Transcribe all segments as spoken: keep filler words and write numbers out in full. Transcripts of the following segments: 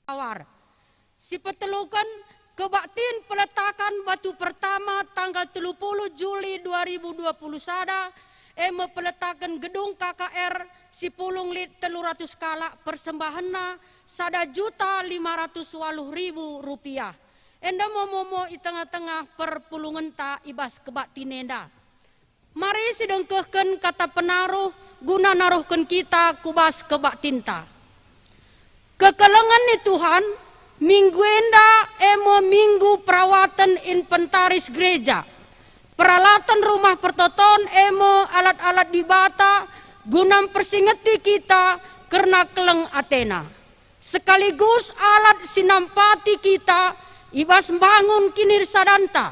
Awar. Si peteluken, kebaktin peletaken batu pertama tanggal telu puluh Juli dua ribu dua puluh sada, e me peletaken gedung K K R si pulung lit telu ratus kalak, persembahenna sada juta lima ratus waluh ribu rupiah. Enda me momo i tengah-tengah perpulungenta i bas kebaktin enda. Mari sidengkehken kata penaruh guna naruhken kita ku bas kebaktinta. Kekelengen ni Tuhan, minggu enda e me minggu perawaten inventaris gereja. Peralaten rumah pertoton e me alat-alat Dibata guna mpersingeti kita kerna keleng ateNa. Sekaligus alat si nampati kita i bas mbangun kinirsadanta,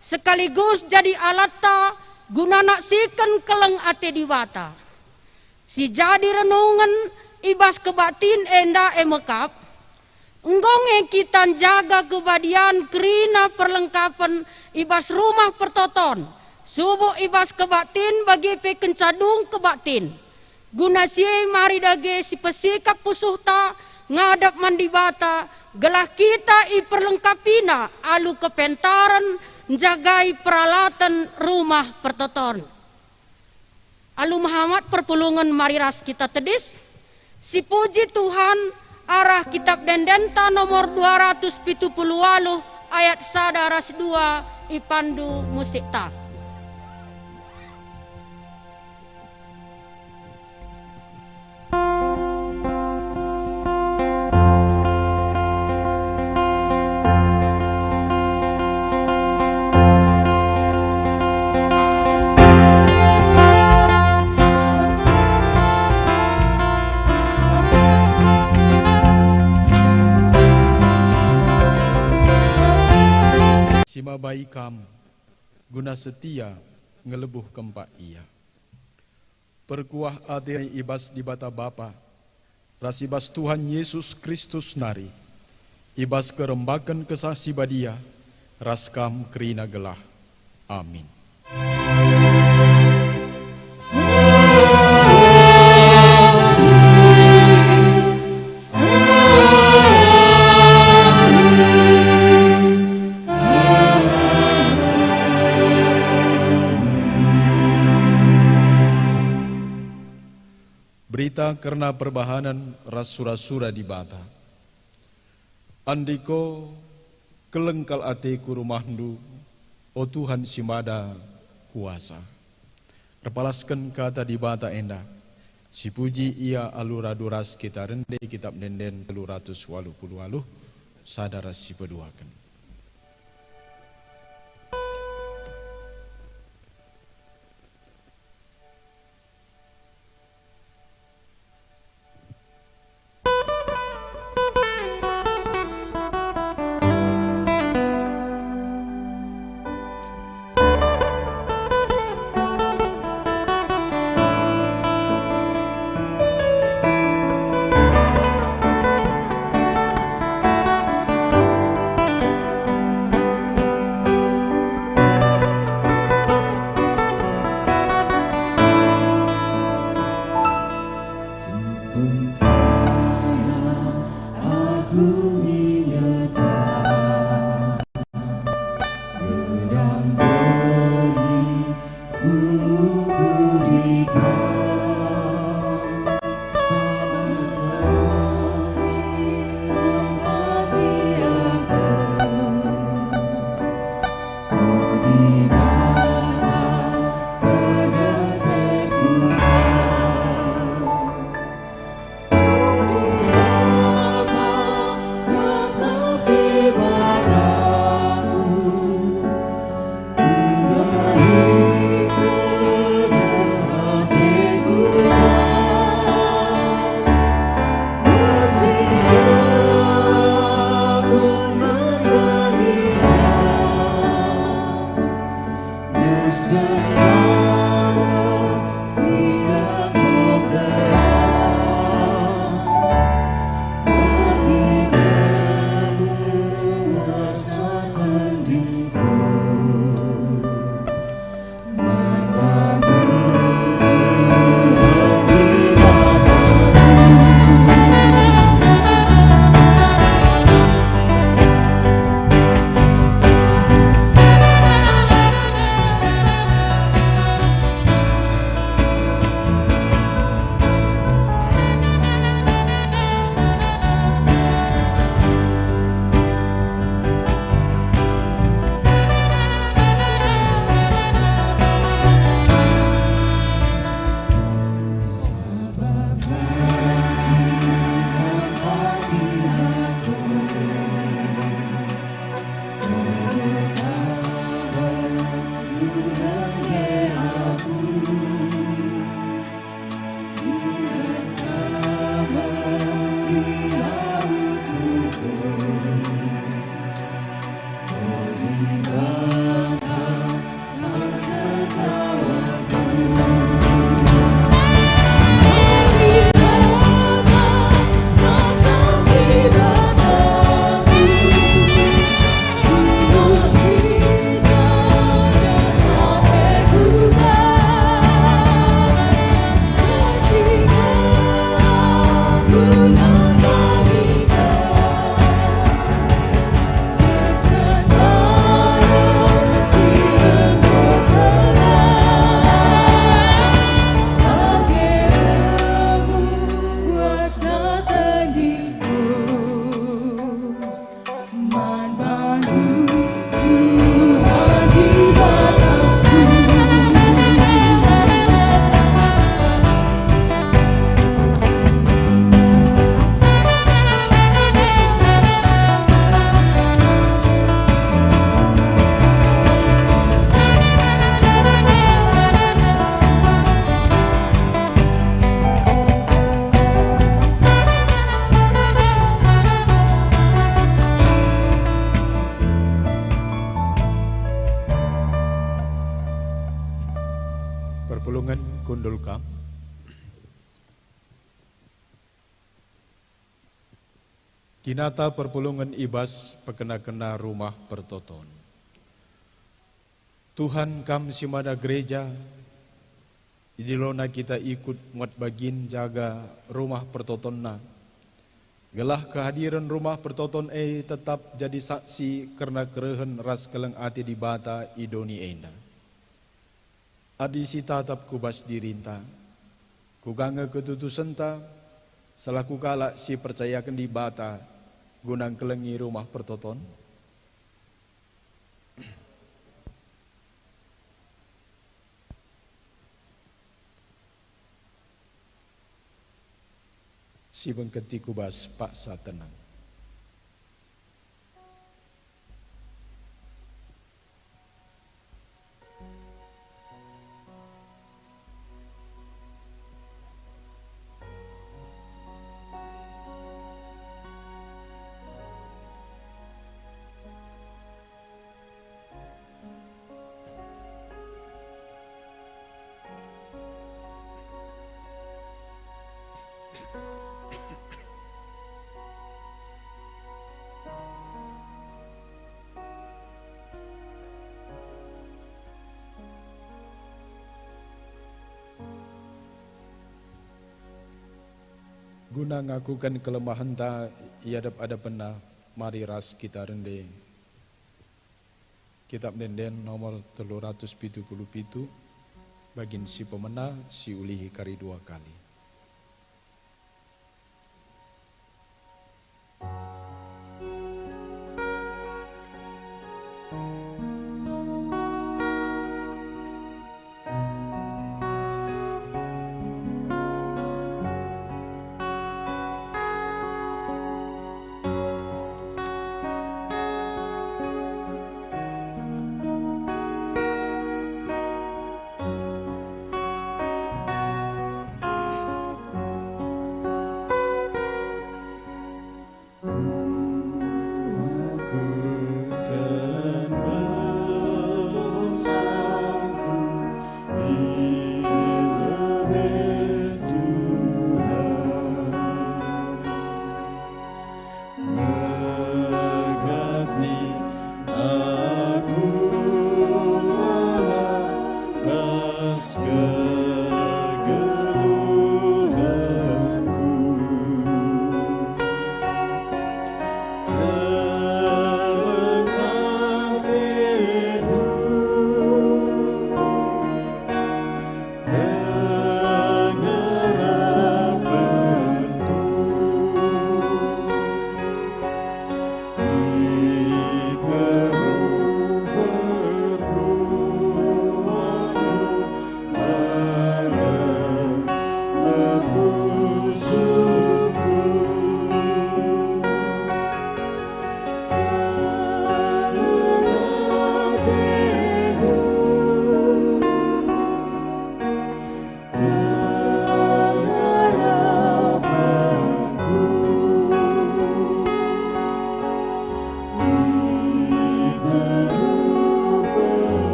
sekaligus jadi alatta guna naksiken keleng ate Dibata. Si jadi renungen i bas kebaktin enda e me kap, enggo nge kita njaga kebadian kerina perlengkapen i bas rumah pertoton, subuk i bas kebaktin bage pe kenca dung kebaktin. Guna si e mari dage sipesikap pusuhta ngadap man Dibata, gelah kita iperlengkapiNa alu kepentaren njagai peralaten rumah pertoton. Alu mehamat perpulungen mari ras kita tedis, sipuji Tuhan, arah Kitab Ende-endenta nomor dua ratus pitu puluh waluh ayat sada ras dua, ipandu musikta. Si mabai kam, guna setia ngelebuh kempak ia. Perkuah ate i bas Dibata Bapa, ras i bas Tuhan Yesus Kristus nari, i bas kerembaken Kesah Si Badia, ras kam kerina gelah. Amin. Berita kerna perbahanen ras sura-sura Dibata. Andiko, keleng kal ateku rumahNdu, o Tuhan si Mada Kuasa. Erpalasken kata Dibata enda, sipuji Ia alu radu ras kita rende Kitab Ende-enden telu ratus waluh puluh waluh, sada ras sipeduaken. Perpulungen kundul kam. Kinata perpulungen i bas pekena-kena Rumah Pertoton. Tuhan, Kam si mada gereja, idilona kita ikut muat bagin jaga Rumah Pertotonna, gelah kehadiren Rumah Pertoton e tetap jadi saksi kerna kerehen ras keleng ate Dibata i doni enda. Adi sitatap ku bas dirinta, kuga nge ketutusenta selaku kalak si percayaken Dibata guna ngkelengi Rumah Pertoton? Sibengketi ku bas paksa tenang. Guna ngakuken kelemahenta i adep-adepenNa, mari ras kita rende. Kitab Ende-enden nomor telu ratus pitu puluh pitu, bagin si pemena, si ulihi kari dua kali.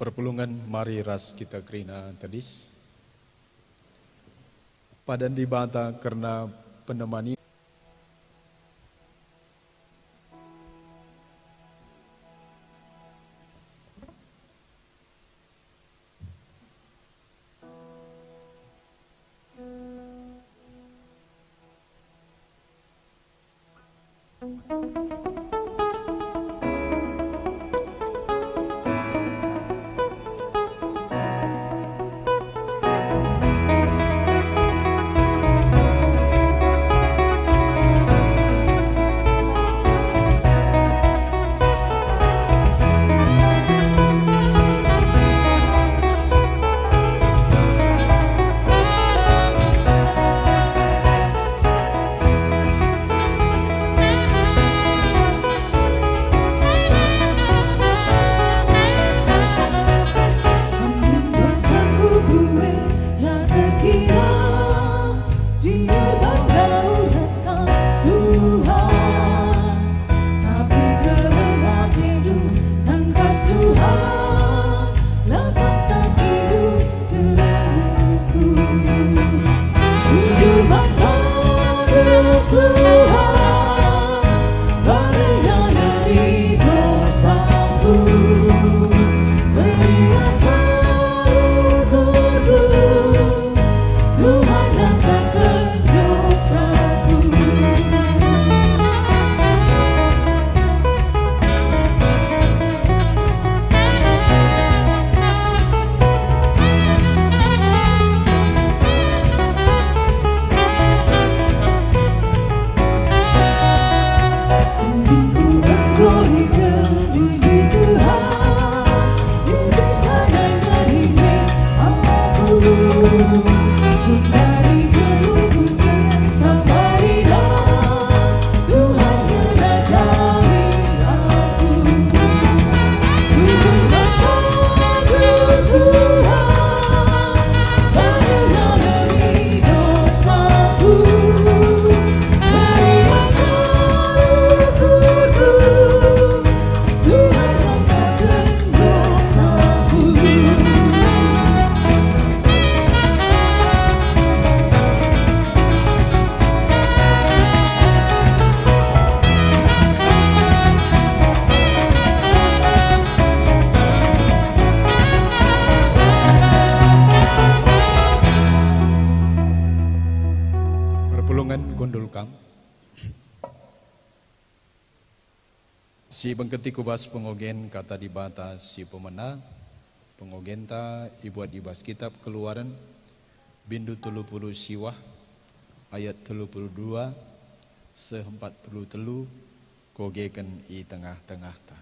Perpulungen, mari ras kita kerina tedis. Padan Dibata kerna penemani. Ampun dosaku buat la terkira, si erbau dauh ras Kam, Tuhan. Tapi keleng atendu tangkas, Tuhan, lapangkan hidup. Perpulungen kundul kam. Si bengketi ku bas pengogen Kata Dibata si pemena, pengogenta ibuat i bas Kitap Keluaren, bindu telu puluh siwah, ayat telu puluh dua seh empat puluh telu, kuogeken i tengah-tengahta.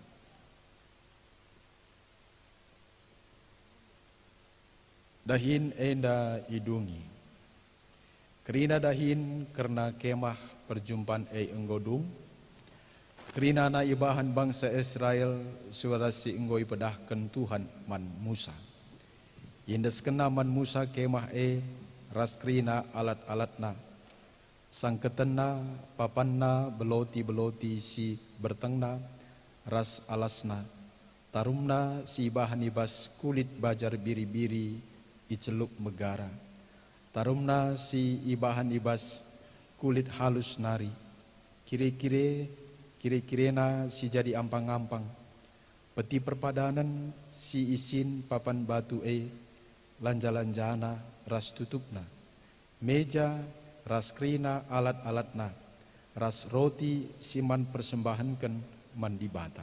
Dahin enda idungi. Kerina dahin kerna Kemah Perjumpan e enggo dung. Kerinana ibahan bangsa Israel surat si enggo ipedahken Tuhan man Musa. Iendeskenna man Musa Kemah e ras kerina alat-alatna, sangketenna, papanna, beloti-beloti si bertengna, ras alasna, tarumna si ibahan i bas kulit bajar biri-biri i celup megara, tarumna si ibahan i bas kulit halus nari, kire-kire, kire-kirena si jadi ampang-ampang, peti perpadanen si isin papan batu e, lanja-lanjana ras tutupna, meja ras kerina alat-alatna, ras roti si man persembahenken man Dibata.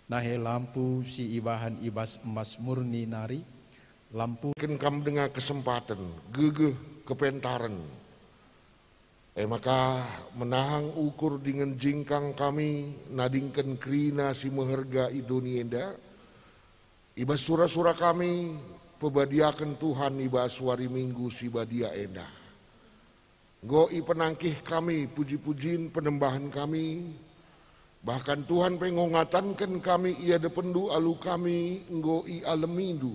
Nahe lampu si ibahan i bas emas murni nari, lampu. Ken kam denga kesempaten, gegeh, kepentaren. E maka menahang ukur dingen jingkang kami nadingken kerina si meherga i doni enda, i bas sura-sura kami pebadiaken Tuhan i bas wari Minggu si badia enda. Enggo ipenangkih kami puji-pujin penembahen kami, bahkan Tuhan pe enggo ngatanken kami i adepenNdu alu kami enggo ialemindu.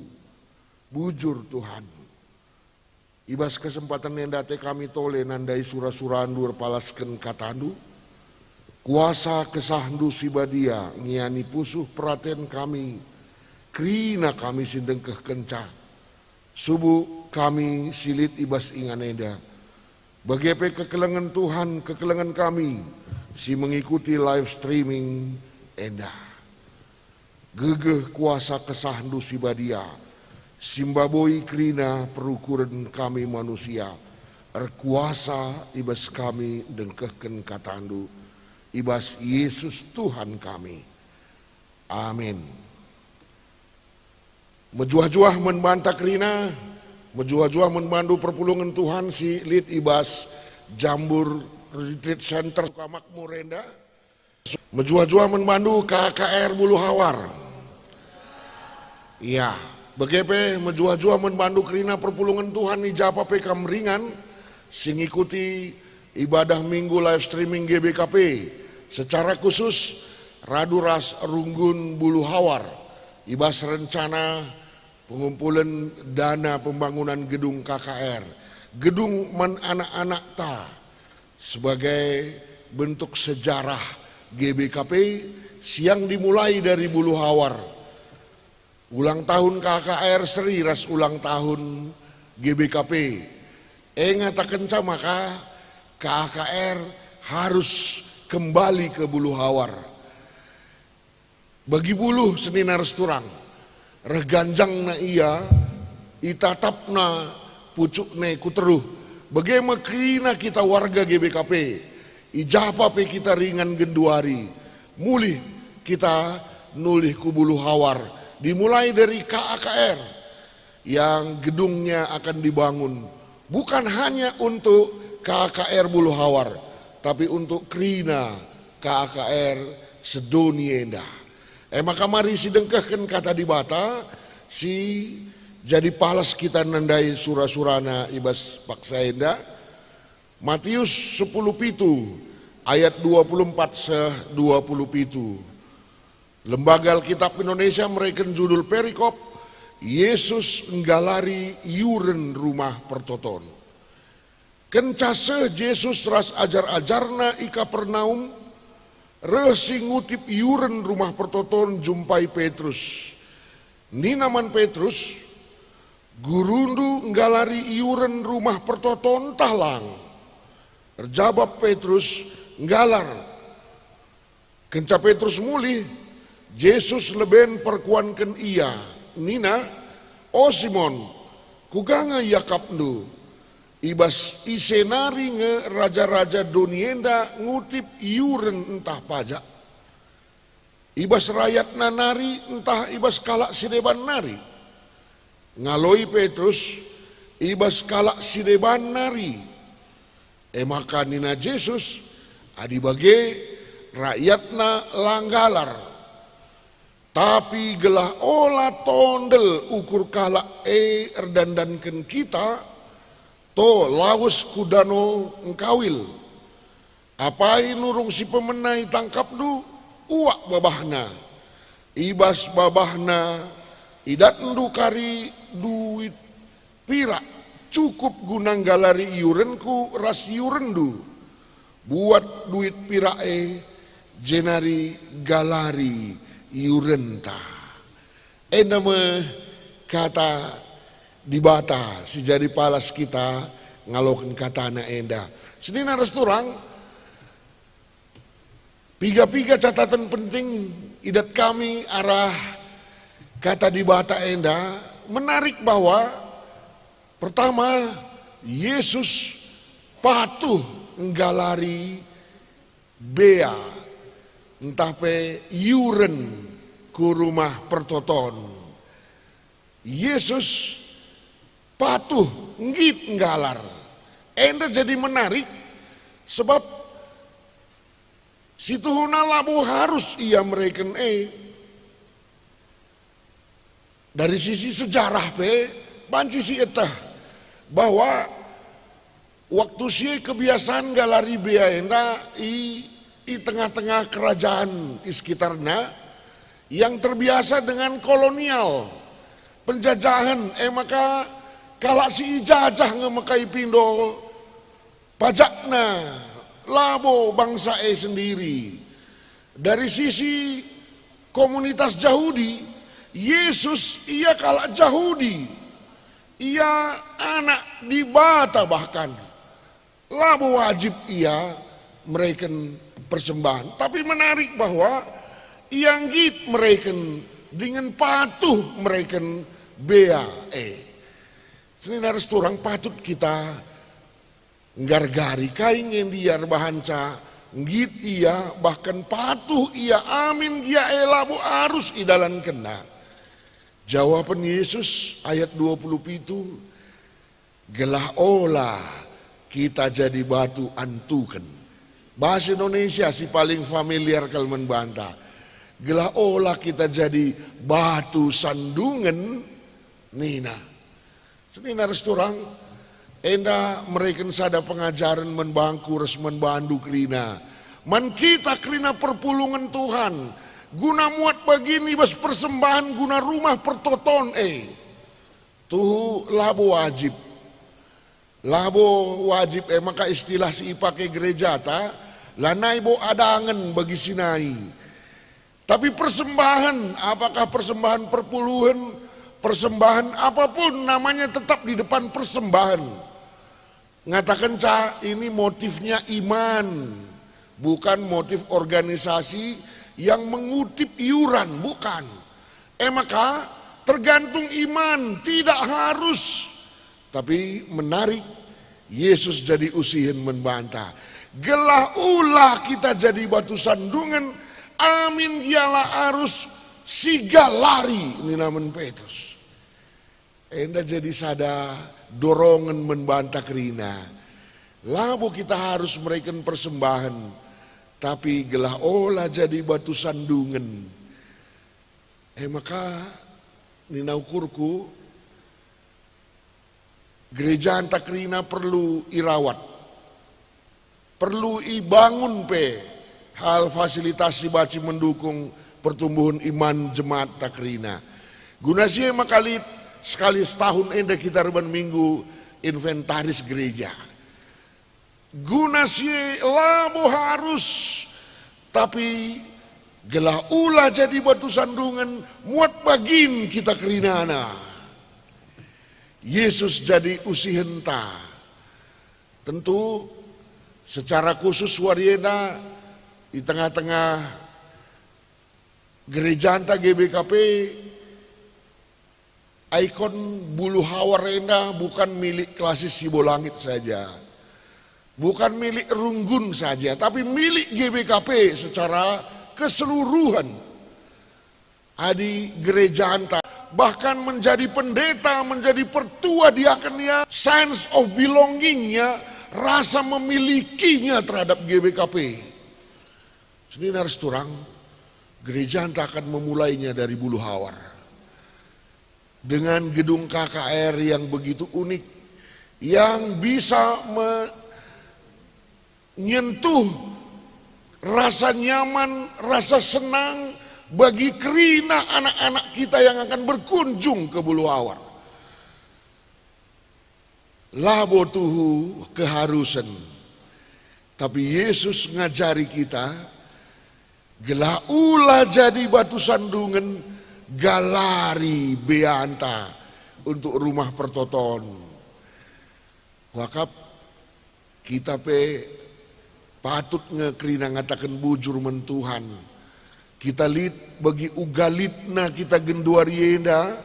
Bujur, Tuhan. I bas kesempaten enda ate kami tole nandai sura-suraNdu erpalasken kataNdu. Kuasa KesahNdu si Badia ngiani pusuh peraten kami, Kerina kami si ndengkehkenca, subuk kami si lit i bas ingan enda. Bage pe kekelengen Tuhan, kekelengen kami si mengikuti live streaming enda. Gegeh kuasa KesahNdu si Badia, si mbaboi kerina perukuren kami manusia, erkuasa i bas kami ndengkehken kataNdu, i bas Yesus Tuhan kami. Amin. Mejuah-juah man banta kerina, mejuah-juah man bandu perpulungen Tuhan si lit i bas Jambur Retreat Center Sukamakmur enda. Mejuah-juah man bandu K K R Buluhawar. Ya, bage pe mejuah-juah man bandu kerina perpulungen Tuhan i japa pe kam ringan si ngikuti ibadah Minggu live streaming G B K P, secara khusus radu ras Runggun Buluhawar i bas rencana pengumpulen dana pembangunan gedung K K R, gedung man anak-anakta, sebagai bentuk sejarah G B K P siang dimulai dari Buluhawar. Ulang tahun K K R seri ras ulang tahun G B K P. E ngatakenca maka K K R harus kembali ke Buluhawar. Bagi buluh senina ras turang, reh ganjangna ia, itatapna pucukna ku teruh. Bage me kerina kita warga G B K P, i japa pe kita ringan genduari, mulih kita nulih ku Buluhawar, dimulai dari K K R yang gedungnya akan dibangun bukan hanya untuk K K R Buluhawar, tapi untuk kerina K K R sedoni enda. E maka mari sidengkehken Kata Dibata si jadi palas kita nandai sura-surana i bas paksa enda. Matius sepuluh pitu ayat dua puluh empat seh dua puluh pitu. Lembaga Alkitab Indonesia mereken judul perikop, Yesus Nggalari Iuren Rumah Pertoton. Kenca seh Jesus ras ajar-ajarNa i Kapernaum, reh si ngutip iuren Rumah Pertoton jumpai Petrus. Nina man Petrus, "GuruNdu nggalari iuren Rumah Pertoton ntah lang?" Erjabap Petrus, "Nggalar." Kenca Petrus mulih, Jesus leben perkuanken ia, nina, "O Simon, kuga nge iakapndu? I bas ise nari nge raja-raja doni enda ngutip iuren ntah pajak? I bas rayatna nari ntah i bas kalak si deban nari?" Ngaloi Petrus, "I bas kalak si deban nari." E maka nina Jesus, "Adi bage, rayatna la nggalar. Tapi gelah ola tondel ukur kalak e erdandanken kita, to lawes ku Dano Engkawil. Apai nurung si pemena itangkapndu, uak babahna. I bas babahna idatndu kari duit pirak, cukup guna nggalari iurenku ras iurenndu. Buat duit pirak e, jenari galari iurenta." Enda me Kata Dibata si jadi palas kita ngaloken kataNa enda. Senina ras turang, piga-piga catatan penting idat kami arah Kata Dibata enda. Menarik bahwa, pertama, Jesus patuh nggalari bea ntah pe iuren ku Rumah Pertoton. Jesus patuh nggit nggalar. Enda jadi menarik, sebab situhuna labo harus ia mereken e. Dari sisi sejarah pe banci sieteh bahwa waktu si e kebiasaan nggalari bea enda i, i tengah-tengah kerajaan i sekitarna yang terbiasa dengan kolonial, penjajahan, e maka kalak si ijajah nge maka ipindo pajakna, labo bangsa e sendiri. Dari sisi komunitas Jahudi, Yesus ia kalak Jahudi, ia anak Dibata bahkan. Labo wajib ia mereken persembahan. Tapi menarik bahwa ia nggit mereken dingen patuh mereken bea e. Senina ras turang patut kita nggargari kai nge ndia erbahanca nggit ia, bahkan patuh ia amin gia e labo arus idalankenna. Jawaben Yesus ayat dua puluh pitu, gelah ola kita jadi batu antuken. Bahasa Indonesia si paling familiar kal man banta. Gelah ola kita jadi batu sandungen, nina. Senina ras turang, enda mereken sada pengajaren man bangku ras man bandu kerina. Man kita kerina perpulungen Tuhan, guna muat bagin i bas persembahan guna rumah pertoton e. Tuhu labo wajib. Labo wajib e maka istilah si ipake gerejata, lanai bo adangen bagi si nai. Tapi persembahan, apakah persembahan perpuluhen, persembahan apapun namanya tetap di depan persembahan. Ngatakenca ini motifnya iman, bukan motif organisasi yang mengutip iuran, bukan. E maka, tergantung iman, tidak harus. Tapi menarik, Yesus jadi usihen man banta. Gelah ula kita jadi batu sandungen, amin gia la arus sigalari, nina man Petrus. Enda jadi sada dorongen man banta kerina. Labo kita harus mereken persembahan, tapi gelah ola jadi batu sandungen. E maka, nina ukurku, gerejanta kerina perlu irawat, perlu ibangun pe hal fasilitas si banci mendukung pertumbuhan iman jemaat ta kerina. Guna si e maka lit sekali setahun enda kita erban minggu inventaris gereja. Guna si e labo harus, tapi gelah ula jadi batu sandungen, muat bagin kita kerinana. Yesus jadi usihenta. Tentu, secara khusus wari enda i tengah-tengah gerejanta G B K P, ikon Bulu Hawar enda bukan milik klasis Sibolangit saja, bukan milik Runggun saja, tapi milik G B K P secara keseluruhan. Adi gerejanta, bahkan menjadi pendeta, menjadi pertua diakennya, sense of belongingnya, rasa memilikinya terhadap G B K P. Senina ras turang, gerejanta akan memulainya dari Bulu Hawar. Dengan gedung K K R yang begitu unik, yang bisa menyentuh rasa nyaman, rasa senang bagi kerina anak-anak kita yang akan berkunjung ke Bulu Hawar. Labo tuhu keharusen, tapi Yesus ngajari kita, gelah ula jadi batu sandungen, galari beanta untuk rumah pertoton. Wakap, kita pe patut nge kerina ngataken bujur man Tuhan. Kita lit bagi uga litna kita genduari enda,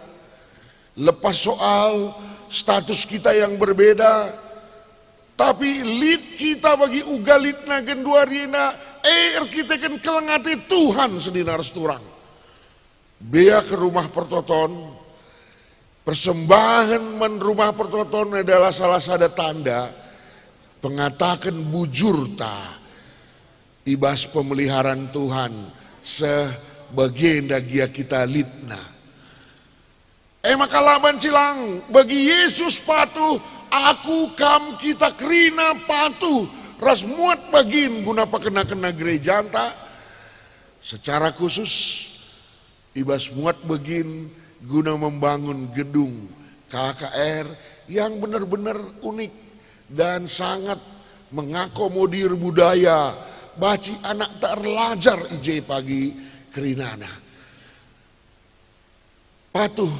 lepas soal status kita yang berbeda, tapi lit kita bagi uga litna genduari enda, e erkiteken keleng ate Tuhan senina ras turang. Bea ke rumah pertoton, persembahen man rumah pertoton adalah salah sada tanda pengataken bujurta i bas pemeliharan Tuhan, seh bagenda gia kita litna. E maka la banci lang, bagi Yesus patuh, aku, kam, kita kerina patuh ras muat bagin guna pakena-kena gerejanta, secara khusus i bas muat bagin guna membangun gedung K K R yang benar-benar unik dan sangat mengakomodir budaya banci anak ta erlajar i je pagi kerinana. Patuh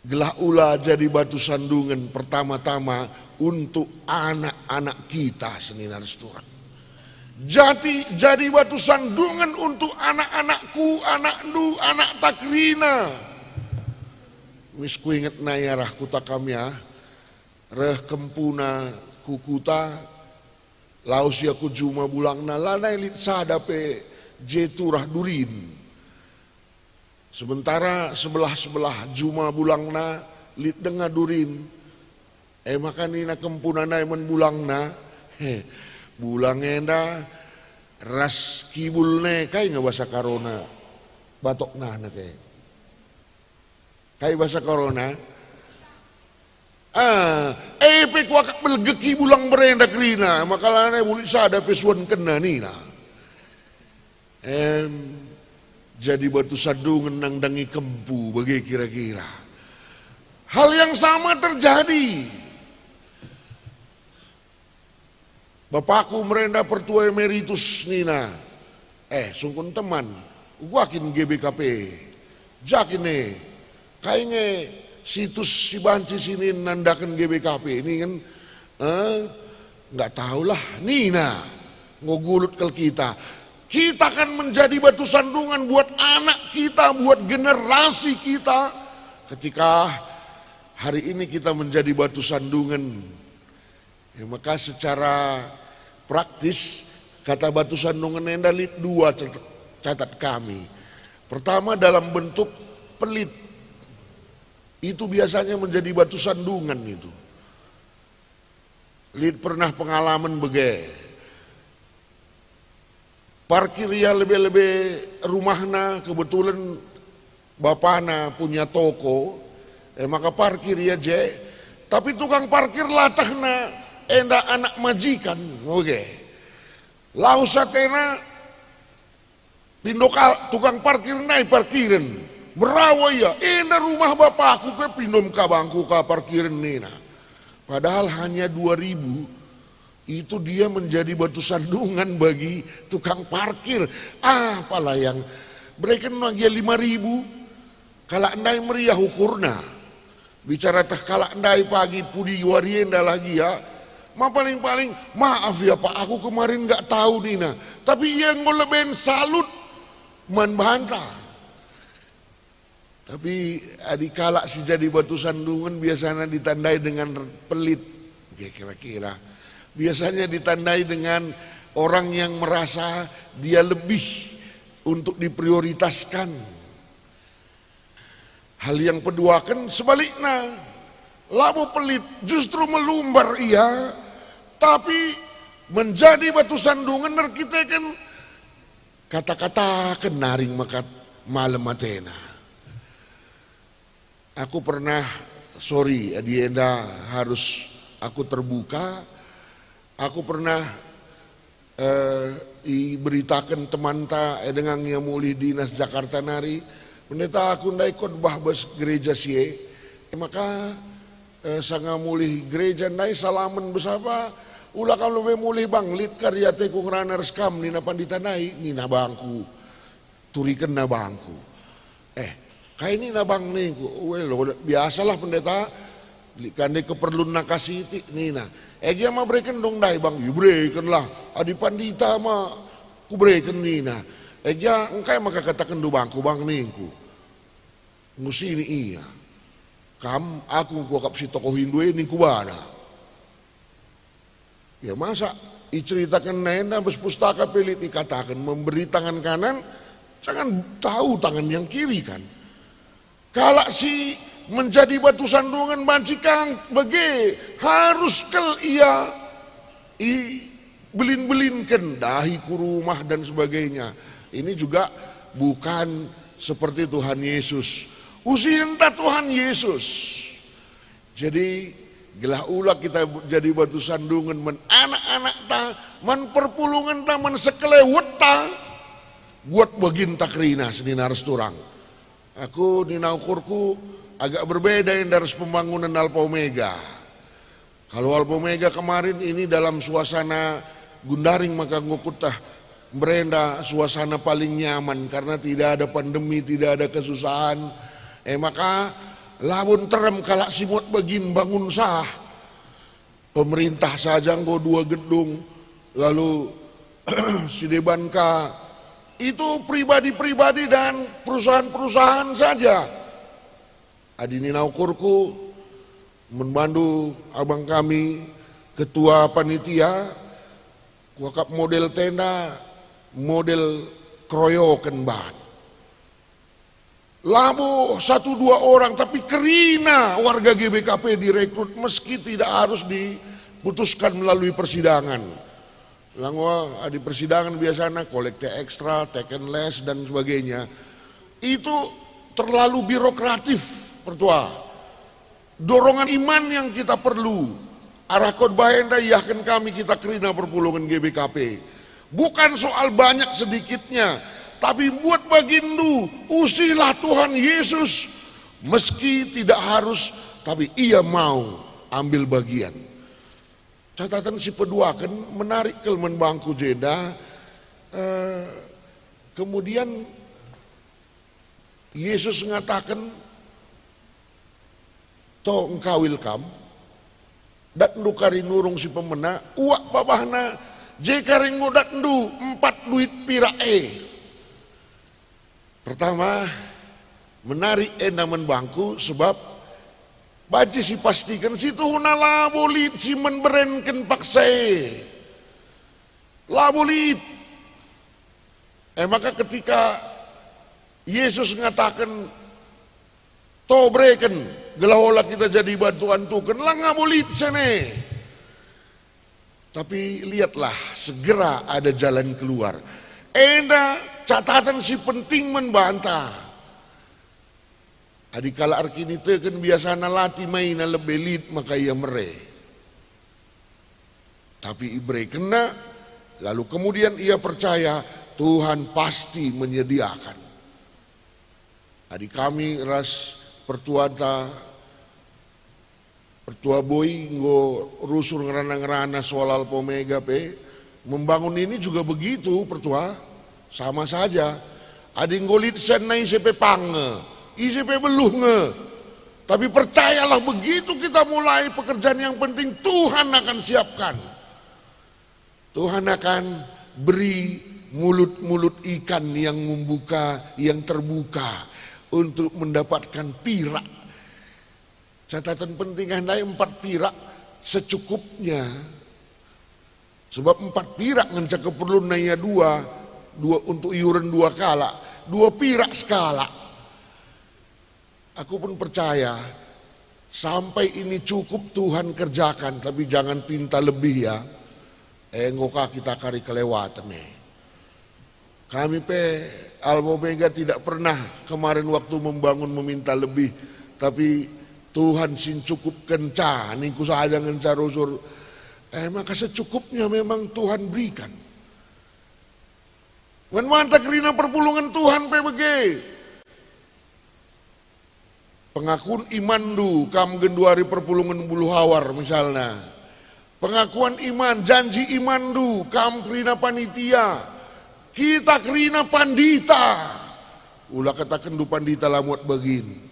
gelah ula jadi batu sandungen pertama-tama untuk anak-anak kita, senina ras turang. Jadi, jadi batu sandungen untuk anak-anakku, anakndu, anak ta kerina. Mis kuinget nai arah kuta kam ya, reh kempuna ku kuta, lawes ia ku juma bulangna, lanai lit sada pe je turah durin. Sementara sebelah-sebelah juma bulangna lit denga durin. E maka nina kempuna nai man bulangna, "He, bulang enda ras kibul ne," kai nge basa Karona, batokna neke. Kai basa Karona? Ah, e pe kuakap belgeki bulang berenda kerina, maka lanai bulit sada pe suankenna nina. Em, jadi batu sandungen nandangi kempu bage kira-kira. Hal yang sama terjadi. Bapaku merenda pertua emeritus nina, "Eh, sungkun teman, uga kin G B K P? Ja kin e? Kai nge situs si banci sinin nandaken G B K P ningen?" "Eh, nggak tahulah," nina. Enggo gulut kal kita. Kita akan menjadi batu sandungan buat anak kita, buat generasi kita. Ketika hari ini kita menjadi batu sandungan, e maka secara praktis, kata batu sandungen enda lit dua cat-, catat kami. Pertama, dalam bentuk pelit. Itu biasanya menjadi batu sandungan itu. Lit pernah pengalaman bage. Parkir ia lebe-lebe rumahna, kebetulan bapana punya toko, e maka parkir ia je. Tapi tukang parkir latahna enda anak majikan, oke. Lawes atena, pindo kal-, tukang parkir ndai parkiren. Merawa ia, "Enda rumah bapaku ke, pindom ka bangku ka parkiren," nina. Padahal hanya dua ribu, itu dia menjadi batu sandungan bagi tukang parkir. Ah, apa layang, bereken gia lima ribu. Kalak ndai meriah ukurna. Bicara teh kalak ndai pagi pudi wari enda lah gia. Ma paling-paling, "Maaf ya Pak, aku kemarin nggak tahu," nina. Tapi ia enggo leben salut man banta. Tapi adi kalak si jadi batu sandungen biasanya ditandai dengan pelit, ya kira-kira. Biasanya ditandai dengan orang yang merasa dia lebih untuk diprioritaskan. Hal yang peduaken sebalikna, labo pelit, justru melumbar ia, tapi menjadi batu sandungen erkiteken kata-kataken naring maka malem atena. Aku pernah, sorry, adi enda harus aku terbuka, aku pernah, eh, iberitaken temanta, eh, denga ia mulih dinas Jakarta nari, "Pendeta, aku ndai khotbah bas gereja si e." E maka, eh, sanga mulih gereja ndai salamen besapa, "Ula kam lebe mulih bang, lit kari ateku ngerana ras kam," nina pandita ndai, nina bangku. Turikenna bangku. "Eh, kai nina bang?" ningku. "Wel, biasalah pendeta, lit ka ndai keperlunna ka sitik," nina. "E gia ma bereken dong ndai bang?" "Iberekenlah, adi pandita ma kubereken," nina. "E gia engkai maka katakenndu bangku bang?" ningku. Ngusini ia. "Kam, aku kuakap si tokohindu e," ningku bana. Ya, masa iceritakenna enda bas pustaka pe lit ikataken, memberi tangan kanan, jangan tahu tangan yang kiri, kan? Kalak si menjadi batu sandungan banci kang bage, harus kal ia ibelin-belinken, dahi ku rumah dan sebagainya. Ini juga bukan seperti Tuhan Yesus. Usihenta Tuhan Yesus. Jadi, gelah ula kita jadi batu sandungen man anak-anakta, man perpulungenta, man sekelewetta, buat baginta kerina senina ras turang. Aku nina ukurku agak berbeda enda ras pembangunan Alfa Omega. Kalau Alfa Omega kemarin ini dalam suasana gundaring maka ngukutah Mberenda suasana paling nyaman karena tidak ada pandemi, tidak ada kesusahan. E maka labo nterem kalak si muat bagin bangun sah. Pemerintah saja enggo dua gedung, lalu si deban ka itu pribadi-pribadi dan perusahaan-perusahaan saja. Adi nina ukurku, man bandu abang kami, ketua panitia, kuakap model tenda, model keroyoken bahan. Labo satu dua orang, tapi kerina warga G B K P direkrut meski tidak harus diputuskan melalui persidangan. Lango adi persidangan biasanya kolekte ekstra, teken les, dan sebagainya. Itu terlalu birokratif, pertua. Dorongan iman yang kita perlu. Arah khotbah enda iahken kami kita kerina perpulungen G B K P. Bukan soal banyak sedikitnya, tapi buat baginndu, usihlah Tuhan Yesus. Meski tidak harus, tapi ia mau ambil bagian. Catatan si peduaken menarik kal man bangku jenda. Eh, kemudian Yesus ngataken, "To engkawil kam, datndu kari nurung si pemena, uak babahna, je kari enggo datndu empat duit pirak e." Pertama, menarik enda man bangku sebab banci sipastiken si tuhuna labo lit si man berenken paksa e. Labo lit. E maka ketika Yesus ngataken, "To bereken, gelah ola kita jadi bantu antuken," langa bo lit sene. Tapi lihatlah, segera ada jalan keluar. Enda catatan si penting man banta. Adi kalak erkiniteken biasana la timaina lebe lit maka ia mere. Tapi iberekenna, lalu kemudian ia percaya Tuhan pasti menyediakan. Adi kami ras pertuanta, pertua Boy enggo rusur ngerana-ngerana soal Alpha Omega pe, membangun ini juga begitu, pertua. Sama saja. Adi enggo lit senna ise pe pang nge, ise pe beluh nge. Tapi percayalah, begitu kita mulai pekerjaan yang penting, Tuhan akan siapkan. Tuhan akan beri mulut-mulut ikan yang membuka, yang terbuka untuk mendapatkan pirak. Catatan penting, ah, ndai empat pirak secukupnya. Sebab empat pirak ngenca keperlunna ia dua, dua untuk iuren dua kalak, dua pirak sekalak. Aku pun percaya, sampai ini cukup Tuhan kerjakan, tapi jangan pinta lebih ya. Enggo ka kita kari kelewaten e. Kami pe Alpha Omega tidak pernah kemarin waktu membangun meminta lebih, tapi Tuhan si ncukupkenca, ningku saja ngenca rusur. Eh, maka secukupnya memang Tuhan berikan. Man banta kerina perpulungen Tuhan pe bage. Pengakuan imanndu kam genduari perpulungen Buluhawar misalna. Pengakuan iman, janji imanndu kam kerina panitia. Kita kerina pandita. Ula katakenndu pandita la muat bagin.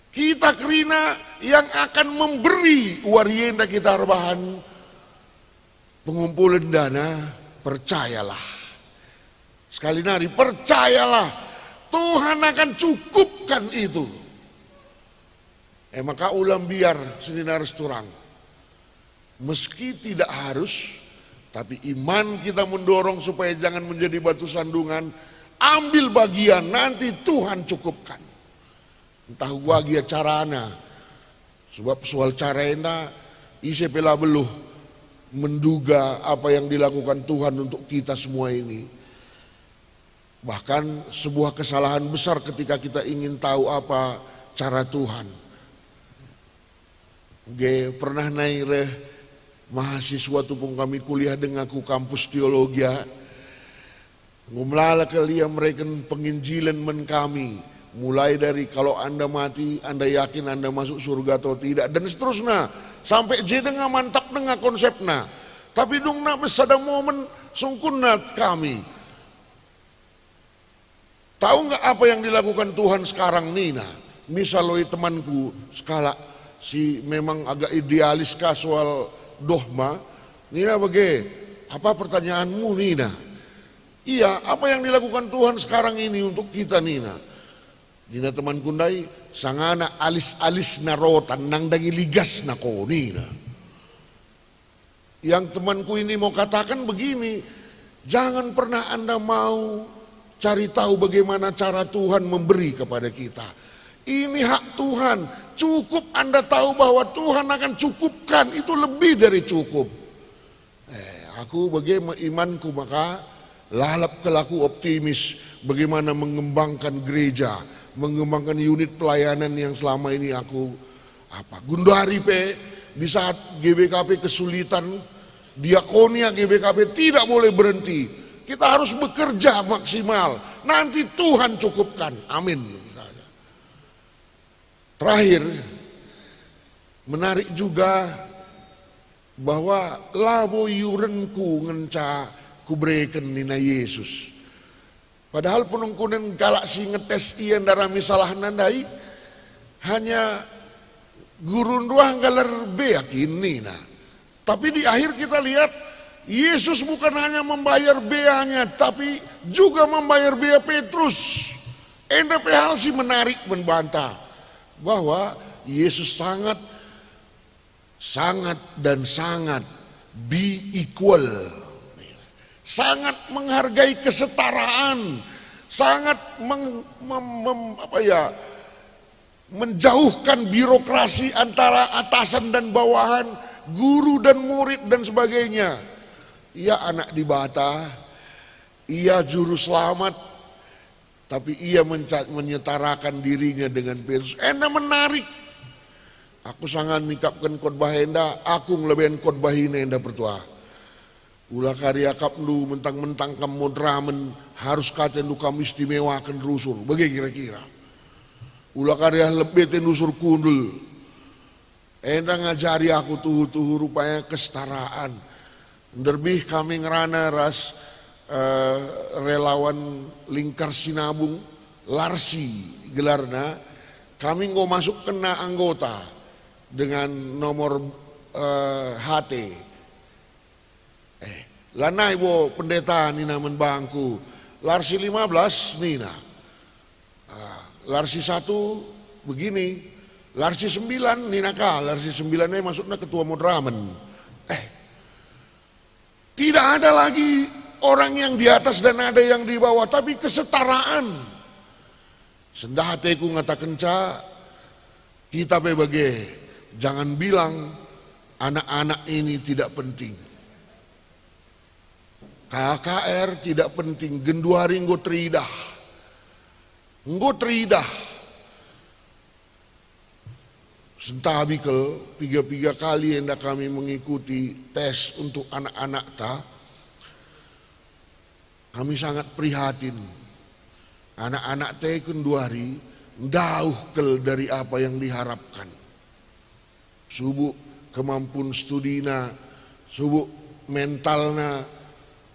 Kita kerina yang akan memberi, wari enda kita erbahan pengumpulen dana, percayalah. Sekali nari, percayalah, Tuhan akan cukupkan itu. E maka ula mbiar senina ras turang. Meski tidak harus, tapi iman kita mendorong supaya jangan menjadi batu sandungan. Ambil bagian, nanti Tuhan cukupkan. Ntah uga gia carana. Sebab soal cara enda, ise pe la beluh menduga apa yang dilakukan Tuhan untuk kita semua ini. Bahkan sebuah kesalahan besar ketika kita ingin tahu apa cara Tuhan. Ge pernah nai reh mahasiswa tupung kami kuliah denga ku kampus teologia. Enggo melala kal ia mereken penginjilen man kami, mulai dari kalau Anda mati, Anda yakin Anda masuk surga atau tidak, dan seterusnya. Sampai je denga mantap denga konsepna. Tapi dungna me sada momen sungkunna kami. Tahu nggak apa yang dilakukan Tuhan sekarang nina? Misal oi temanku sekalak si memang agak idealis ka soal dogma, nina bage, apa pertanyaanmu nina? Iya, apa yang dilakukan Tuhan sekarang ini untuk kita nina? Nina temanku ndai, sangana alis-alisna rotan nandangi ligasna ko nina. Yang temanku ini mau katakan begini, jangan pernah Anda mau cari tahu bagaimana cara Tuhan memberi kepada kita. Ini hak Tuhan. Cukup Anda tahu bahwa Tuhan akan cukupkan, itu lebih dari cukup. Eh, aku bage me imanku, maka lalap kal aku optimis bagaimana mengembangkan gereja, mengembangkan unit pelayanan yang selama ini aku apa, genduari pe di saat G B K P kesulitan, diakonia G B K P tidak boleh berhenti. Kita harus bekerja maksimal. Nanti Tuhan cukupkan. Amin. Terakhir, menarik juga bahwa labo iurenku ngenca kubereken nina Yesus. Padahal penungkunen kalak si ngetes ia ndarami salahna ndai, hanya guru nduah nggalar bea kin nina. Tapi di akhir kita lihat, Yesus bukan hanya membayar beanya, tapi juga membayar bea Petrus. Enda pe hal si menarik man banta, bahwa Yesus sangat, sangat dan sangat be equal. Sangat menghargai kesetaraan, sangat meng-, mem-, mem-, apa ya, menjauhkan birokrasi antara atasan dan bawahan, guru dan murid dan sebagainya. Ia anak Dibata, ia juru selamat, tapi ia menca-, menyetarakan dirinya dengan Petrus. Enda menarik. Aku sangana nikapken khotbah enda, aku ngeleben khotbah enda pertua. Ula kari akapndu mentang-mentang kam moderamen, harus ka atendu kam istimewaken rusur, bage kira-kira. Ula kari ah lebe atendu rusur kundul. Enda ngajari aku tuhu-tuhu rupanya kesetaraan. Nderbih kami ngerana ras, eh, relawan Lingkar Sinabung, Larsi gelarna, kami enggo masuk kena anggota dengan nomor, eh, H T. Eh, lanai bo pendeta nina man bangku, Larsi lima belas nina. Ah, Larsi satu begini, Larsi sembilan nina ka, Larsi sembilan e maksudna ketua moderamen. Eh, tidak ada lagi orang yang di atas dan ada yang di bawah, tapi kesetaraan. Sendah ateku ngatakenca, kita pe bage, jangan bilang anak-anak ini tidak penting. K K R tidak penting, genduari enggo teridah. Enggo teridah. Sentabi kal, piga-piga kali enda kami mengikuti tes untuk anak-anakta. Kami sangat prihatin. Anak-anak te genduari ndauh kal dari apa yang diharapkan. Subuk kemampuan studina, subuk mentalna,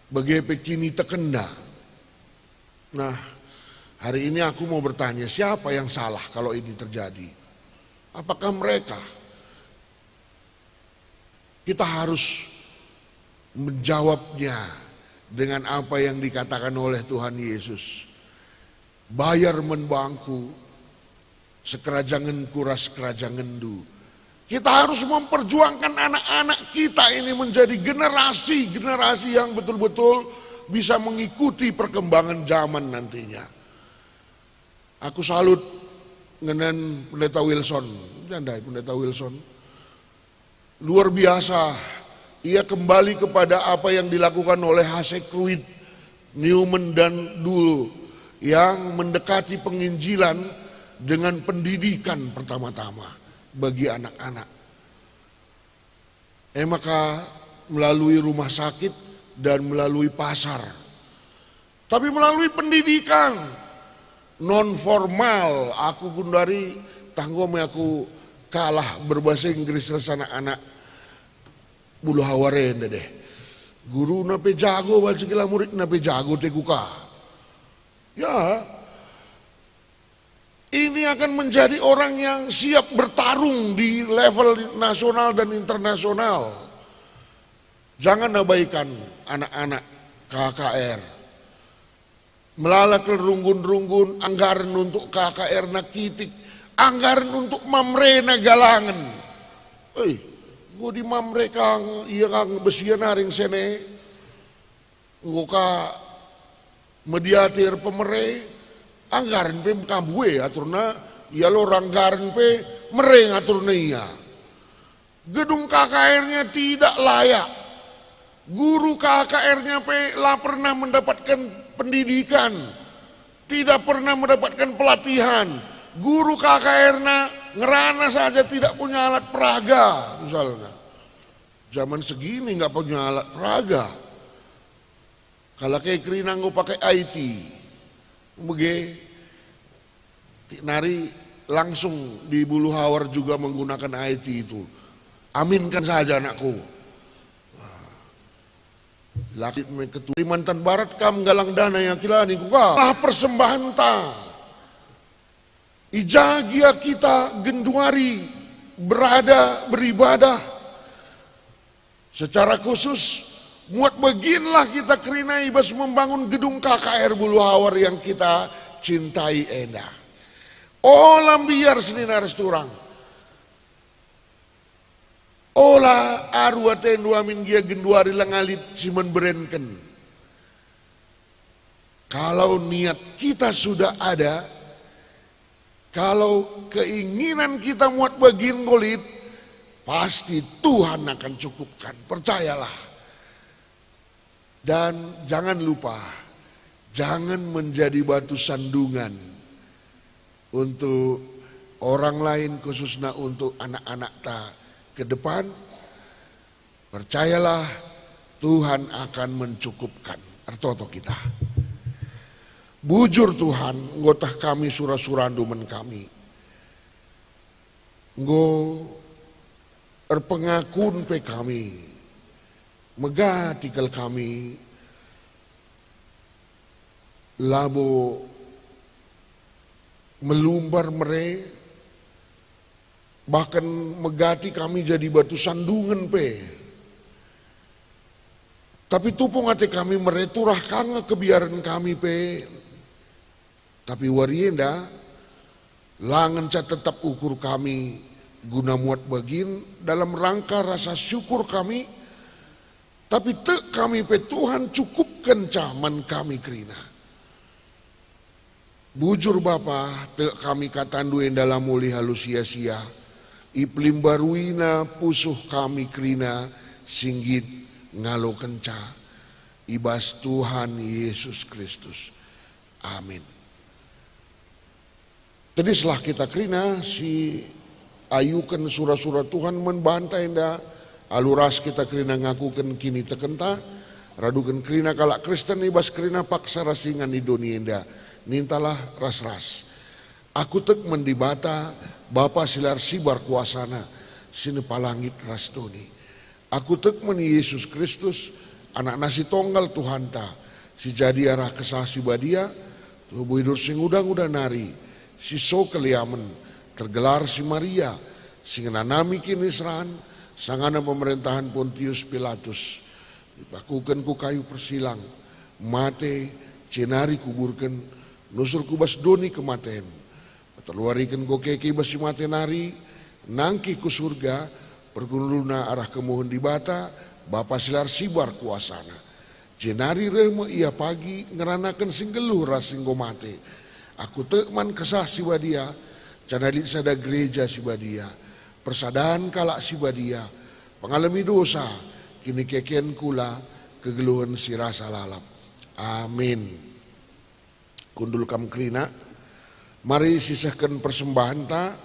bage pe kinitekkenna. Nah, hari ini aku mau bertanya, siapa yang salah kalau ini terjadi? Apakah mereka? Kita harus menjawabnya dengan apa yang dikatakan oleh Tuhan Yesus. Bayar man bangku, sekerajangenku ras sekerajangenndu. Kita harus memperjuangkan anak-anak kita ini menjadi generasi-generasi yang betul-betul bisa mengikuti perkembangan zaman nantinya. Aku salut ngenen Pendeta Wilson, jandai Pendeta Wilson. Luar biasa, ia kembali kepada apa yang dilakukan oleh Hasek Kruid, Newman dan Dul yang mendekati penginjilan dengan pendidikan pertama-tama bagi anak-anak. E maka melalui rumah sakit dan melalui pasar. Tapi melalui pendidikan non formal, aku genduari tanggo me aku kalah berbahasa Inggris ras anak-anak bulu hawar enda deh. Guruna pe jago, banci kila muridna pe jago, te kuka. Ya, ini akan menjadi orang yang siap bertarung di level nasional dan internasional. Jangan abaikan anak-anak K K R. Melala kal runggun-runggun, anggaren untuk K K R na kitik, anggaren untuk Mamre na galangen. Eh, enggo di Mamre kang, ia kang besian aring sene. Enggo ka mediator pemere, anggaren pe kambu e aturna, ia lo anggaren pe mere ngaturna ia. Gedung K K R-nya tidak layak. Guru K K R-nya pe la pernah mendapatkan pendidikan, tidak pernah mendapatkan pelatihan. Guru K K R-na ngerana saja tidak punya alat peraga, misalnya. Zaman segini nggak punya alat peraga. Kalak e kerina enggo pakai I T. Bage. Tik nari langsung di Buluhawar juga menggunakan I T itu. Aminkan saja, anakku. Laki me ketua Kalimantan Barat, kam galang dana yang kilani kuka. Ah, persembahenta. I ja gia kita genduari berada beribadah. Secara khusus, muat beginlah kita kerina i bas membangun gedung K K R Buluhawar yang kita cintai enda. Ola mbiar senina ras turang. Ola aru atendu amin gia genduari la ngalit si man berenken. Kalau niat kita sudah ada, kalau keinginan kita muat bagin enggo lit, pasti Tuhan akan cukupkan. Percayalah. Dan jangan lupa, jangan menjadi batu sandungan untuk orang lain, khususnya untuk anak-anak ta ke depan. Percayalah, Tuhan akan mencukupkan. Ertoto kita. Bujur Tuhan, enggo teh kami sura-surandu man kami. Enggo erpengakun pe kami, megati kal kami, labo melumbar mere, bahkan megati kami jadi batu sandungen pe. Tapi tupung ate kami mere, turah ka nge kebiaren kami pe. Tapi wari enda la ngenca tetap ukur kami guna muat bagin dalam rangka rasa syukur kami, tapi tek kami pe Tuhan cukupkenca man kami kerina. Bujur Bapa, tek kami katandu enda la mulih alu sia-sia. Ipelimbaruina pusuh kami kerina si nggit ngalokenca i bas Tuhan Yesus Kristus. Amin. Tedislah kita kerina si ayuken sura-sura Tuhan man banta enda, alu ras kita kerina ngakuken kinitekenta, raduken kerina kalak Kristen i bas kerina paksa ras ingan i doni enda. Nintalah ras-ras. Aku tek man Dibata, Bapa si la ersibar kuasana, si nepa langit ras doni. Aku tek man Yesus Kristus, Anakna si tonggal Tuhanta, si jadi arah Kesah Si Badia, tubuh idur si nguda-nguda nari, si so keliamen, tergelar si Maria, si ngenanami kiniseran, sangana pemerentahen Pontius Pilatus, dipakuken ku kayu persilang, mate, jenari kuburken, nusur ku bas doni kematen. Telu wariken enggo keke i bas si mate nari, nangkih ku Surga, perguluna arah kemuhen Dibata, Bapa si la ersibar kuasana. Jenari reh me Ia pagi ngeranaken si nggeluh ras si enggo mate. Aku tek man Kesah Si Badia, janah lit sada gereja si badia, persadan kalak si badia, pengalemi dosa, kinikeken kula, kegeluhen si rasa lalap. Amin. Kundul kam kerina. Mari sisehken persembahenta.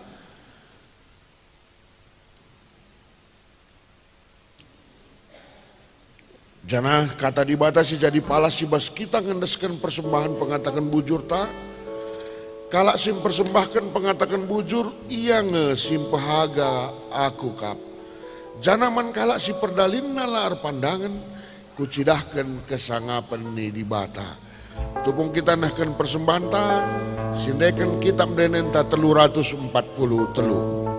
Janah Kata Dibata si jadi palas si bas kita ngendesken persembahen pengataken bujurta. Kalak si mpersembahken pengataken bujur, ia nge si mpehaga aku kap. Janah man kalak si perdalinna la erpandangen, kucidahken kesangapen ni Dibata. Tupung kita nehken persembahenta, sindeken Kitap Endenenta telu ratus empat puluh telu.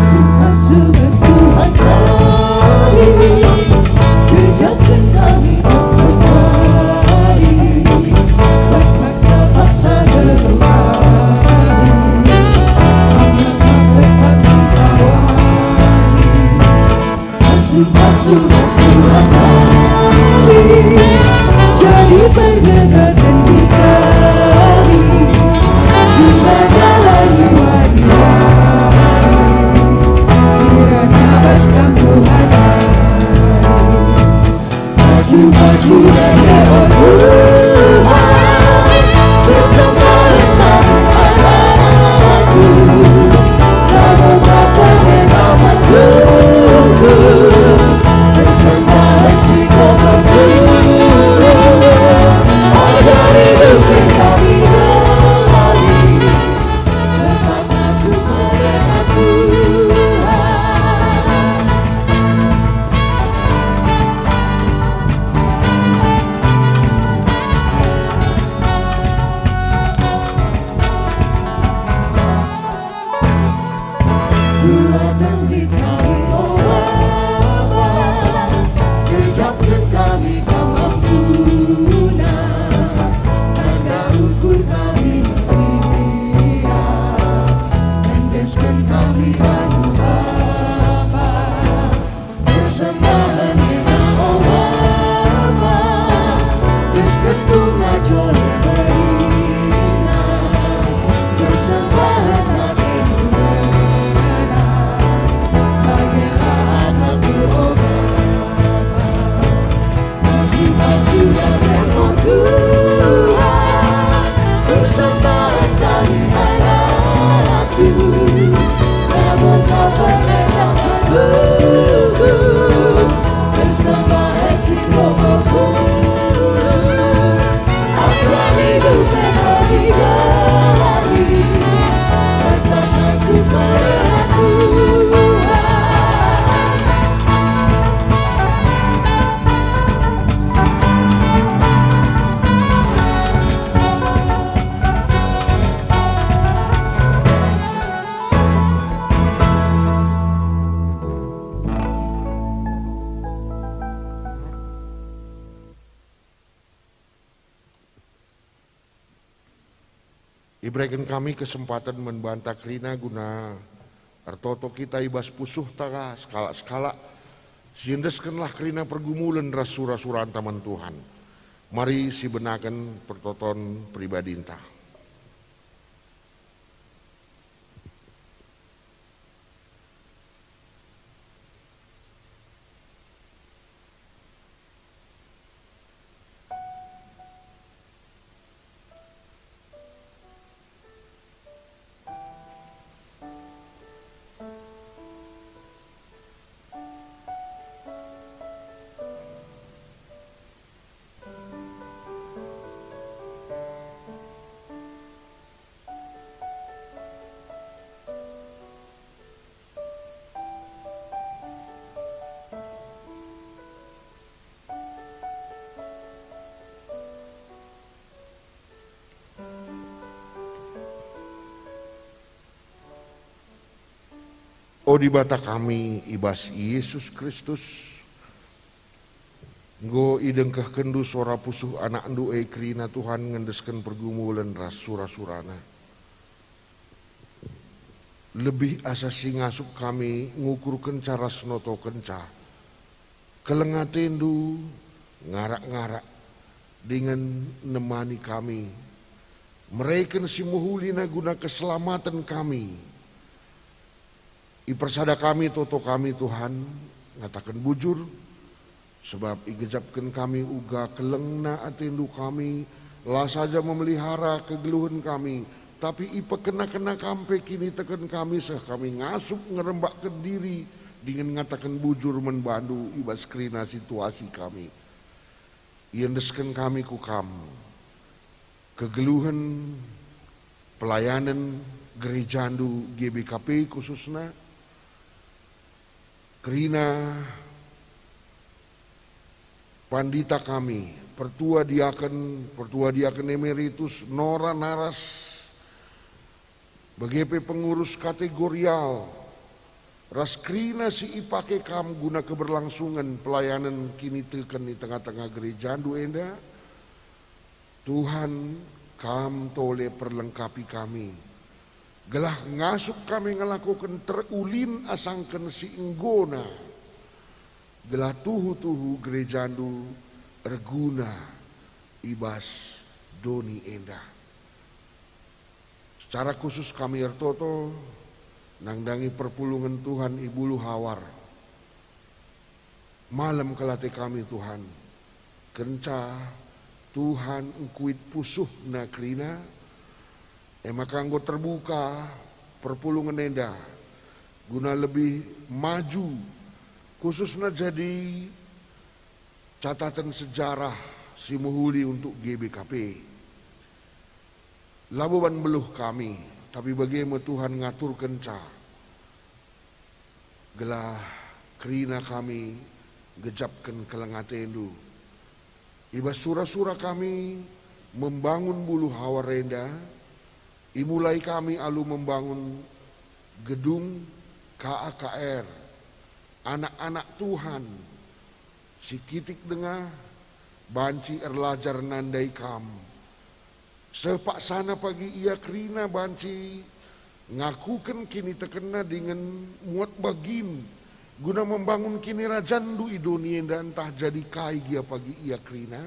Sumas-sumas Tuhan kami, gejapken kami, Tuhan kami, pas paksa-paksa geluh kami, mengapa terpaksa kawani. Pasu-pasu Tuhan kami, jadi pergegahen di kami, guna jalani wari-wari, sirana bas Kam Tuhan kami. Pasu-pasu dage, o Tuhan, persembahen kami anak-anakku, kamu bapa dan bapa tubuh, persembahen si kau perlu. Ajari hidup kami kembali, tetap masuk kepada Tuhan. Berat dan lika, o Bapa, gejapken kami Kam ampuna, tanda ukur kami meriah, endesken kami bandu Bapa. Persembahen enda, o Bapa, desken bunga jole berina. Persembahen ate ku enda, bagela akapku, o Bapa. Pasu-pasu dage, o Tuhan, persembahen kami anak-anakku, kamu Bapa dan Bapa tubuh, persembahen si kau perlu. Ajari hidup kami kembali, tetap masuk kepada Tuhan. Ibereken kami kesempaten man banta kerina guna ertoto kita i bas pusuhta sekalak-sekalak, si endeskenlah kerina pergumulen ras sura-suranta man Tuhan. Mari sibenaken pertoton pribadinta. O Dibata kami i bas Yesus Kristus, enggo idengkehkenNdu sora pusuh AnakNdu e kerina, Tuhan, ngendesken pergumulen ras sura-surana. Lebih asa si ngasup kami ngukurkenca ras notokenca. Keleng ateNdu ngarak-ngarak dingen nemani kami, mereken si mehulina guna keselamaten kami. Ipersada kami toto kami, Tuhan, ngataken bujur, sebab igejapken kami uga kelengna ateNdu kami, la saja memelihara kegeluhen kami, Tapi ipekena-kena Kam pe kiniteken kami seh kami ngasup ngerembakken diri dingen ngataken bujur man baNdu i bas kerina situasi kami. Iendesken kami ku Kam kegeluhen pelayanen gerejaNdu G B K P khususna, kerina pandita kami, pertua diaken, pertua diaken emeritus, nora naras, bage pe pengurus kategorial, ras kerina si ipake Kam guna keberlangsungen pelayanen kiniteken i tengah-tengah gerejaNdu enda. Tuhan, Kam tole perlengkapi kami, gelah ngasup kami ngelakoken terulin asangken si enggona, gelah tuhu-tuhu gerejaNdu erguna i bas doni enda. Secara khusus kami ertoto nandangi perpulungen Tuhan i Bulu Hawar. Malem kal ate kami, Tuhan, kenca Tuhan engkuit pusuhna kerina, e maka enggo terbuka perpulungen enda guna lebih maju, khususna jadi catatan sejarah si mehuli untuk G B K P. Labo ban beluh kami, tapi bage me Tuhan ngaturkenca, gelah kerina kami gejapken keleng ateNdu. I bas sura-sura kami membangun Bulu Hawar enda, imulai kami alu membangun gedung K A K R, anak-anak Tuhan si kitik denga banci erlajar nandai Kam. Seh paksana pagi ia kerina banci ngakuken kinitekenna dingen muat bagin guna membangun kinirajanNdu i doni enda ntah jadi kai gia pagi ia kerina.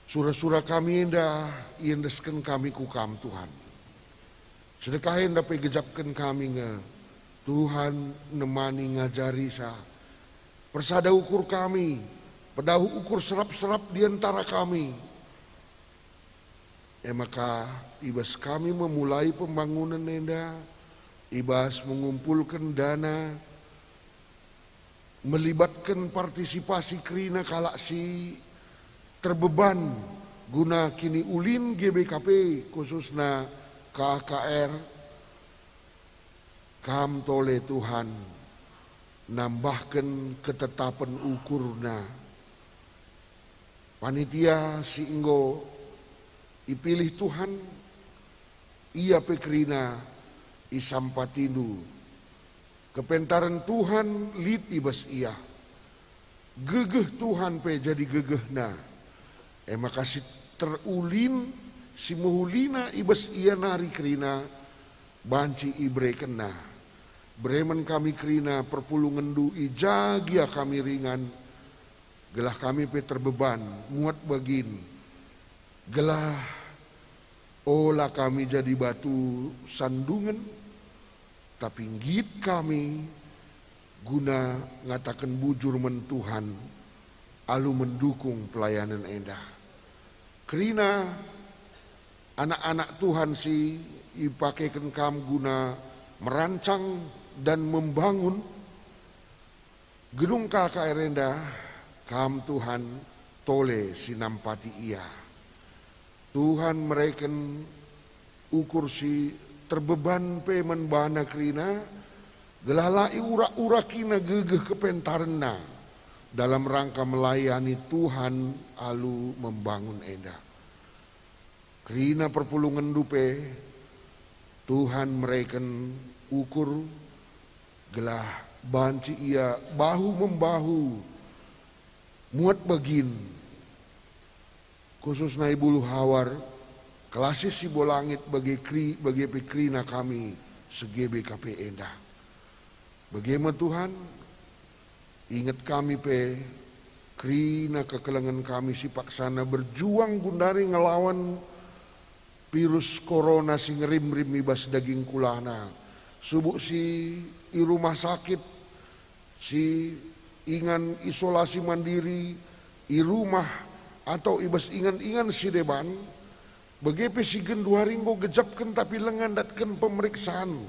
Sura-sura kami enda iendesken kami ku Kam, Tuhan. Sedekah enda pe gejapken kami nge, Tuhan nemani ngajarisa. Persada ukur kami, pedauh ukur serap-serap di antara kami. E maka, i bas kami memulai pembangunen enda, i bas mengumpulken dana, melibatken partisipasi kerina kalak si terbeban guna kiniulin G B K P, khususna K A K R, Kam tole Tuhan nambahken ketetapen ukurna. Panitia si enggo ipilih Tuhan, ia pe kerina isampatindu. Kepentaren Tuhan lit i bas ia. Gegeh Tuhan pe jadi gegehna. E maka si terulin, si mehulina i bas ia nari kerina banci iberekenna. Beremen kami kerina perpulungenndu i ja gia kami ringan, gelah kami pe terbeban, muat bagin, gelah ola kami jadi batu sandungen, tapi nggit kami guna ngataken bujur man Tuhan alu mendukung pelayanen enda. Kerina anak-anak Tuhan si ipakeken Kam guna merancang dan membangun gedung K K R enda, Kam, Tuhan, tole si nampati ia. Tuhan mereken ukur si terbeban pe man bana kerina, gelah la iurak-urakina gegeh kepentarenna dalam rangka melayani Tuhan alu membangun enda. Kerina perpulungenndu pe, Tuhan mereken ukur gelah banci ia bahu-membahu muat bagin, khususna i Bulu Hawar, Kelasi Sibolangit bage keri-, bage pe kerina kami se-G B K P enda. Bage me Tuhan, inget kami pe kerina kekelengen kami si paksana berjuang gundari ngelawan virus korona si ngerimrim i bas daging kulana, subuk si i rumah sakit, si ingan isolasi mandiri, i rumah atau i bas ingan-ingan si deban, Bage pe si genduari enggo gejapken tapi langa ndatken pemeriksan.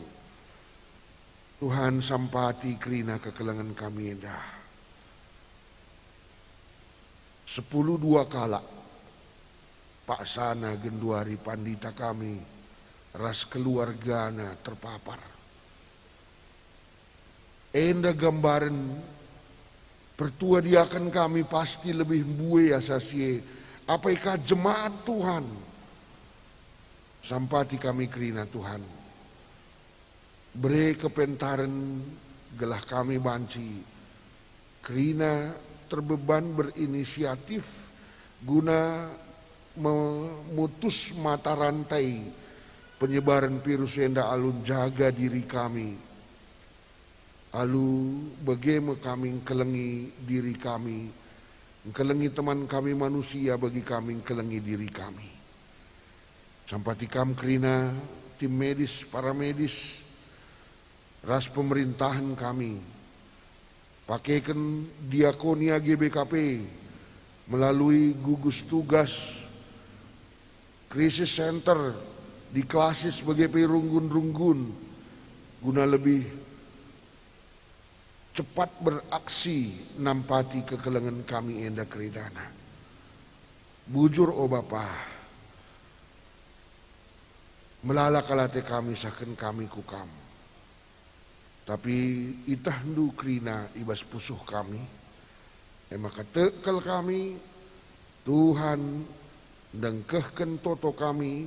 Tuhan, sampati kerina kekelengen kami enda. Sepuluh dua kalak paksana genduari pandita kami ras keluargana terpapar. Enda gambaren, pertua diaken kami pasti lebih mbue asa si e, apai ka jemaat Tuhan. Sampati kami kerina, Tuhan. Bere kepentaren gelah kami banci kerina terbeban berinisiatif guna memutus mata rantai penyebaren virus enda alu njaga diri kami. Alu bage me kami ngkelengi diri kami, ngkelengi teman kami manusia bagi kami ngkelengi diri kami. Sampati kam kerina tim medis, paramedis, ras pemerintahen kami. Pakeken Diakonia G B K P melalui gugus tugas, krisis center, diklasis bage pe runggun-runggun guna lebih cepat beraksi nampati kekelengen kami enda kerinana. Bujur, o Bapa, melala kal ate kami isehken kami ku Kam. Tapi itehndu kerina i bas pusuh kami, e maka tek kal kami, Tuhan, ndengkehken toto kami,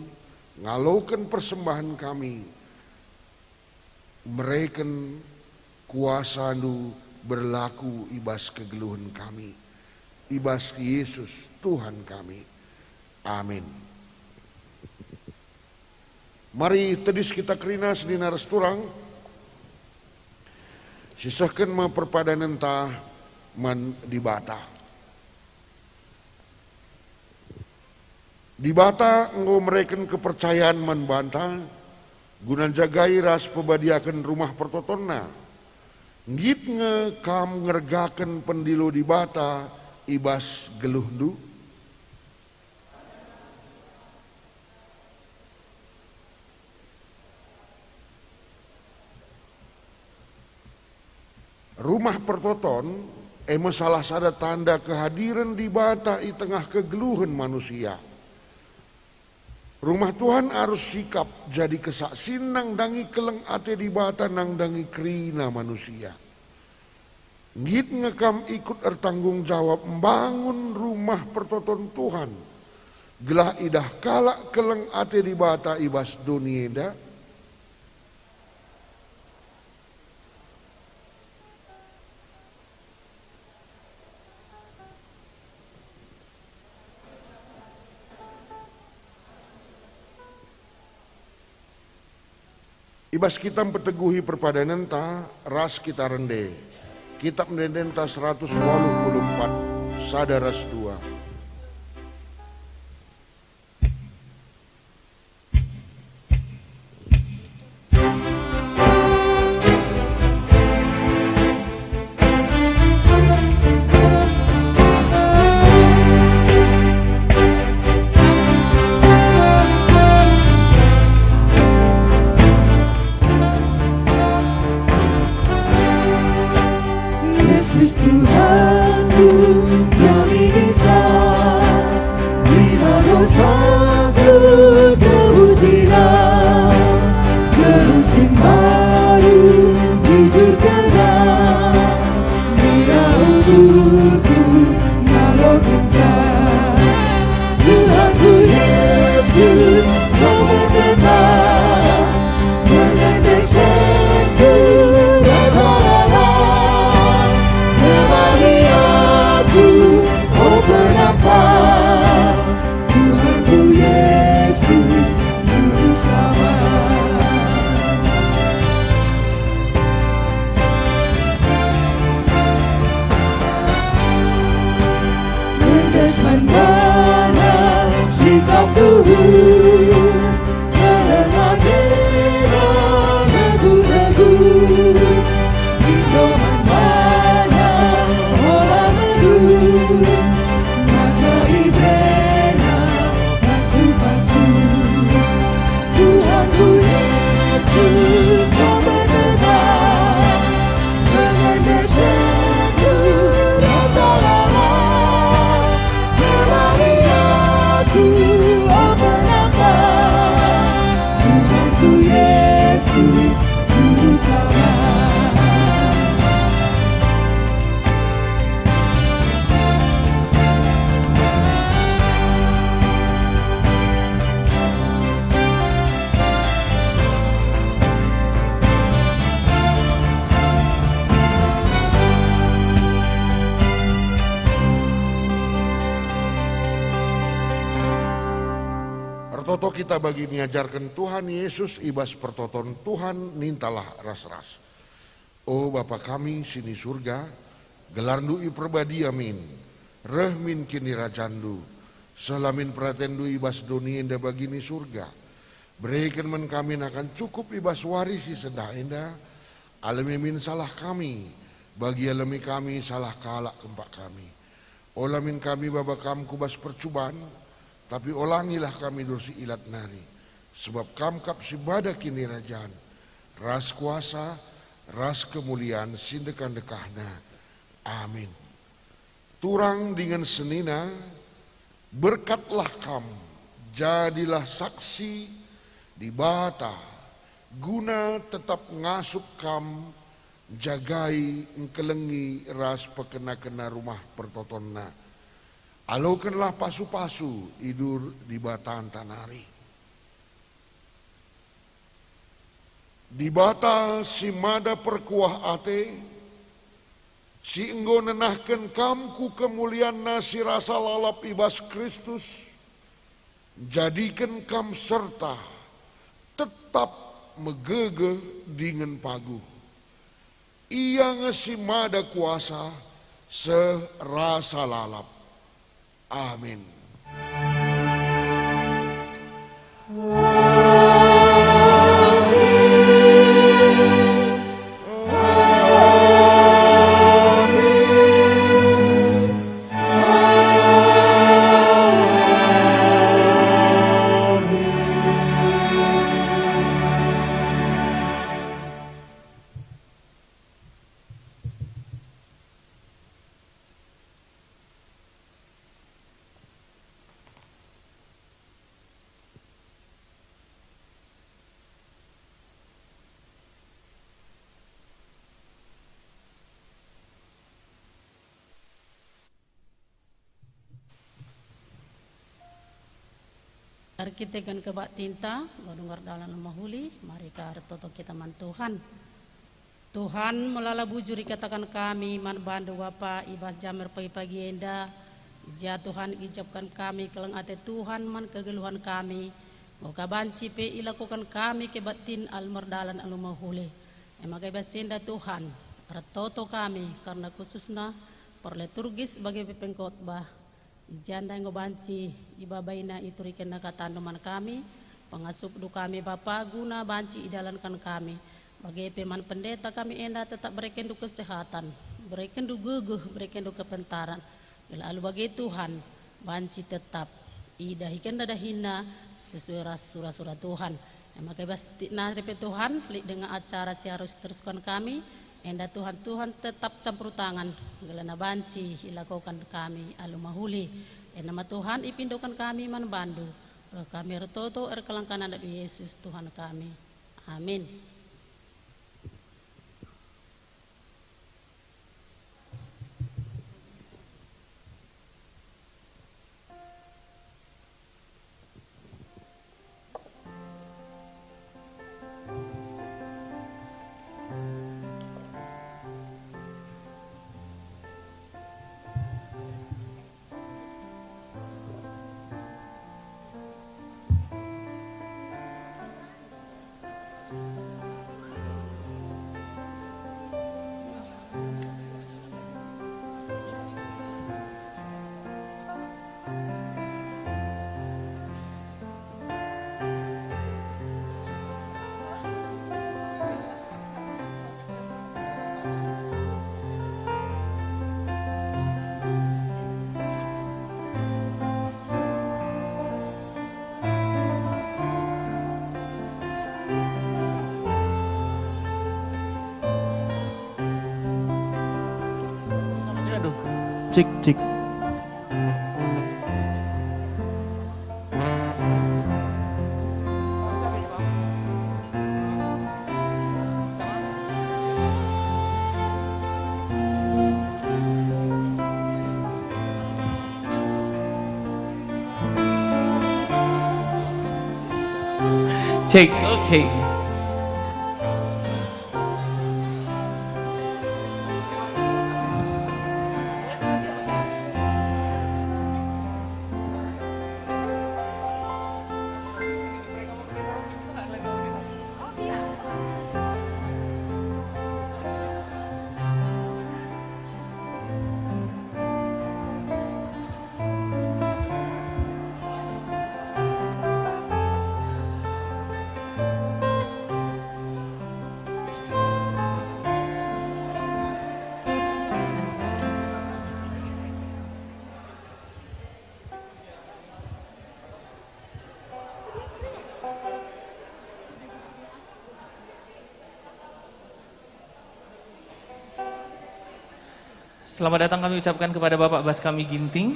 ngaloken persembahen kami, mereken kuasaNdu berlaku i bas kegeluhen kami, i bas Yesus Tuhan kami. Amin. Mari tedis kita kerina senina ras turang, sisehken me perpadanenta man Dibata. Dibata enggo mereken kepercayan man banta, guna njagai ras pebadiaken rumah pertotonna. Nggit nge kam ngergaken pendilo Dibata i bas geluhndu? Rumah pertoton e me salah sada tanda kehadiren Dibata i tengah kegeluhen manusia. Rumah Tuhan arus sikap jadi kesaksin nandangi keleng ate Dibata nandangi kerina manusia. Nggit nge kam ikut ertanggung jawab mbangun rumah pertoton Tuhan, gelah idah kalak keleng ate Dibata i bas doni enda? I bas kita mpeteguhi perpadanenta ras kita rende. Kitap Ende-endenta seratus waluh puluh empat, sada ras dua. Yesus Tuhanku, jamina sa, lima dosaku tebusina, geluh si mbaru jujur kena, ia umurku ngalokenca. Tuhanku Yesus, Kau me tetap mengendesenku rasa lalap. Temani aku, o penampa, Tuhanku Yesus, Juru Selamat. Ngendes man bana sikap tuhu, ngeleng ate regu-regu. Indo man bana ola meru, maka ibena pasu-pasu. Toto kita bagi niajarken Tuhan Yesus i bas pertoton Tuhan, nintalah ras-ras. O Bapa kami si ni Surga, gelarNdu iperbadia min, reh min kinirajanNdu, seh la min peratenNdu i bas doni enda bagi ni Surga. Bereken man kami nakan cukup i bas wari si sendah enda, alemi min salah kami, bagi alemi kami salah kalak kempak kami. Ola min kami baba Kam ku bas percuban, tapi olangilah kami dosa ilat nari, sebab Kam kap si mada kinirajan, ras kuasa, ras kemulian si ndekah-ndekahna. Amin. Turang dingen senina, berkatlah kam, jadilah saksi Dibata, guna tetap ngasup kam njagai, engkelengi ras pekena-kena rumah pertotonna. Alokenlah pasu-pasu idur Dibatanta nari. Dibata si mada perkuah ate, si enggo nenahken kam ku kemulianNa si rasa lalap i bas Kristus, njadiken kam serta tetap megegeh dingen paguh. Ia nge si mada kuasa seh rasa lalap. Amin. Erkiteken kebaktinta, enggo denga erdalan mehuli, mari ka ertoto kita man Tuhan. Tuhan, melala bujur ikataken kami man baNdu Bapa i bas jam erpagi-pagi enda. I ja Tuhan iucapken kami keleng ate Tuhan man kegeluhen kami, enggo ka banci pe ilakoken kami kebaktin alu merdalan alu mehuli. E maka i bas enda Tuhan, ertoto kami kerna khususna perliturgis bage pe pengkhotbah. I jenda enggo banci ibabaina iturikenna kataNdu man kami, pengasupNdu kami Bapa guna banci idalanken kami. Bage pe man pendeta kami enda tetap berekenNdu kesehatan, berekenNdu gegeh, berekenNdu kepentaren. Gelah alu bage Tuhan, banci tetap idahikenna dahinna sesuai ras sura-sura Tuhan. E maka i bas titik nari pe Tuhan, lit denga acara si arus terusken kami, enda Tuhan, Tuhan tetap campur tangan, gelahna banci ilakoken kami alu mehuli. Enda me Tuhan, ipindoken kami man baNdu, reh kami ertoto erkelengken anak Yesus Tuhan kami. Amin. Cik, cik. Cek, oke. Selamat datang kami ucapkan kepada Bapak Bas kami Ginting.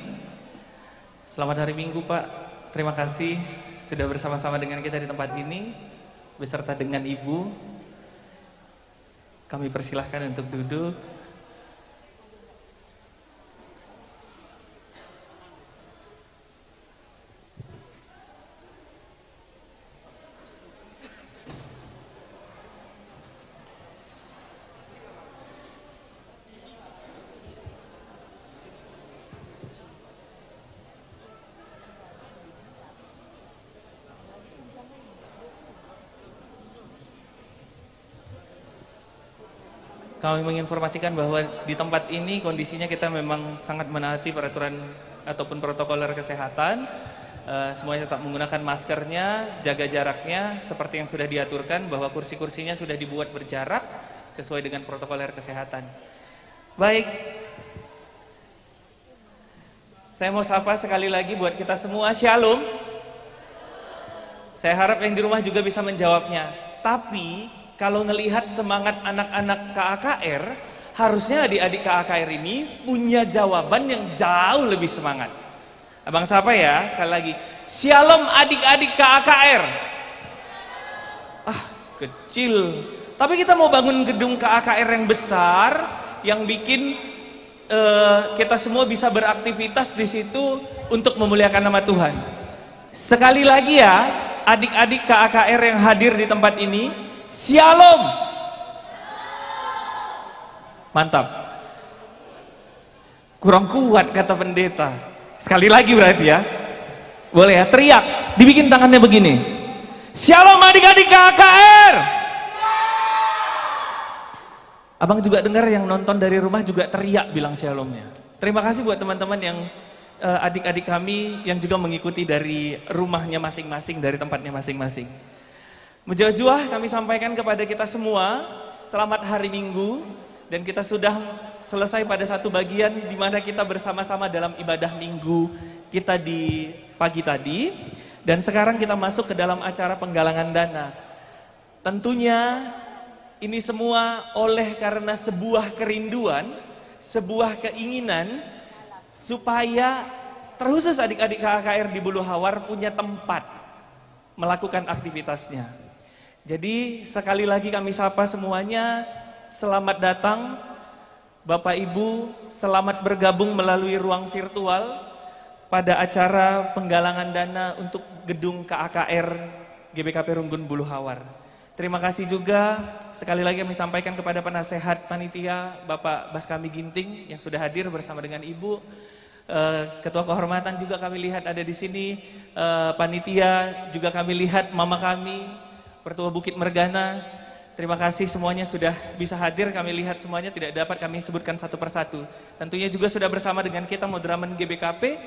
Selamat hari Minggu, Pak. Terima kasih sudah bersama-sama dengan kita di tempat ini, beserta dengan Ibu. Kami persilahkan untuk duduk. Kami menginformasikan bahwa di tempat ini kondisinya kita memang sangat menaati peraturan ataupun protokoler kesehatan. Eh, semuanya tetap menggunakan maskernya, jaga jaraknya seperti yang sudah diaturkan, bahwa kursi-kursinya sudah dibuat berjarak sesuai dengan protokoler kesehatan. Baik, saya mau sapa sekali lagi buat kita semua, Shalom. Saya harap yang di rumah juga bisa menjawabnya. Tapi, kalau ngelihat semangat anak-anak K A K R, harusnya adik-adik K A K R ini punya jawaban yang jauh lebih semangat. Abang sapa ya, sekali lagi. Shalom adik-adik K A K R. Ah, kecil. Tapi kita mau bangun gedung K A K R yang besar, yang bikin, eh, kita semua bisa beraktivitas di situ untuk memuliakan nama Tuhan. Sekali lagi ya, adik-adik K A K R yang hadir di tempat ini, Shalom. Mantap. Kurang kuat kata pendeta. Sekali lagi berarti ya. Boleh ya, teriak. Dibikin tangannya begini. Shalom adik-adik K A K R. Abang juga dengar yang nonton dari rumah juga teriak bilang shalomnya. Terima kasih buat teman-teman yang, eh, adik-adik kami yang juga mengikuti dari rumahnya masing-masing, dari tempatnya masing-masing. Mejuah-juah kami sampaikan kepada kita semua, selamat hari Minggu, dan kita sudah selesai pada satu bagian di mana kita bersama-sama dalam ibadah Minggu kita di pagi tadi. Dan sekarang kita masuk ke dalam acara penggalangan dana. Tentunya ini semua oleh karena sebuah kerinduan, sebuah keinginan supaya terkhusus adik-adik K A K R di Buluhawar punya tempat melakukan aktivitasnya. Jadi sekali lagi kami sapa semuanya, selamat datang. Bapak Ibu, selamat bergabung melalui ruang virtual pada acara penggalangan dana untuk gedung K A K R G B K P Runggun Buluhawar. Terima kasih juga sekali lagi kami sampaikan kepada penasehat panitia, Bapak Baskami Ginting, yang sudah hadir bersama dengan Ibu. Eh, Ketua Kehormatan juga kami lihat ada di sini, eh, panitia juga kami lihat, mama kami, Pertua Bukit Mergana. Terima kasih semuanya sudah bisa hadir, kami lihat semuanya tidak dapat kami sebutkan satu persatu. Tentunya juga sudah bersama dengan kita Moderamen G B K P.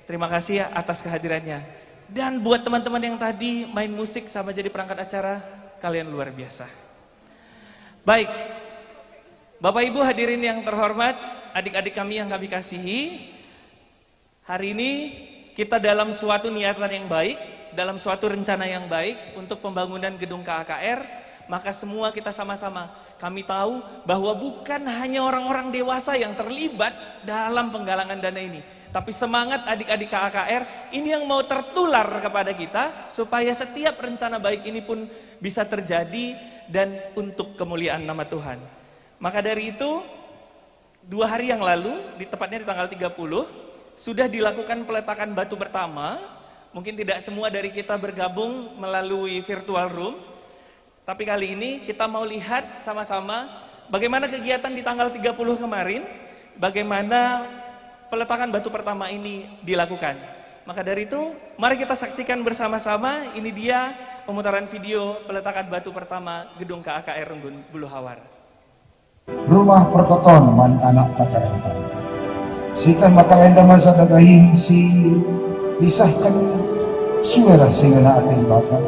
Terima kasih atas kehadirannya. Dan buat teman-teman yang tadi main musik sama jadi perangkat acara, kalian luar biasa. Baik, Bapak Ibu hadirin yang terhormat, adik-adik kami yang kami kasihi, hari ini kita dalam suatu niatan yang baik, dalam suatu rencana yang baik untuk pembangunan gedung K A K R, maka semua kita sama-sama. Kami tahu bahwa bukan hanya orang-orang dewasa yang terlibat dalam penggalangan dana ini, tapi semangat adik-adik K A K R ini yang mau tertular kepada kita, supaya setiap rencana baik ini pun bisa terjadi dan untuk kemuliaan nama Tuhan. Maka dari itu, dua hari yang lalu, di tepatnya di tanggal tiga puluh, sudah dilakukan peletakan batu pertama. Mungkin tidak semua dari kita bergabung melalui virtual room, tapi kali ini kita mau lihat sama-sama bagaimana kegiatan di tanggal tiga puluh kemarin, bagaimana peletakan batu pertama ini dilakukan. Maka dari itu, mari kita saksikan bersama-sama. Ini dia pemutaran video peletakan batu pertama gedung K A K R Runggun Buluhawar. Rumah pertoton man anak K K R. Sikan maka enda masa dagahin si disahken sue ras si ngena ate Dibata.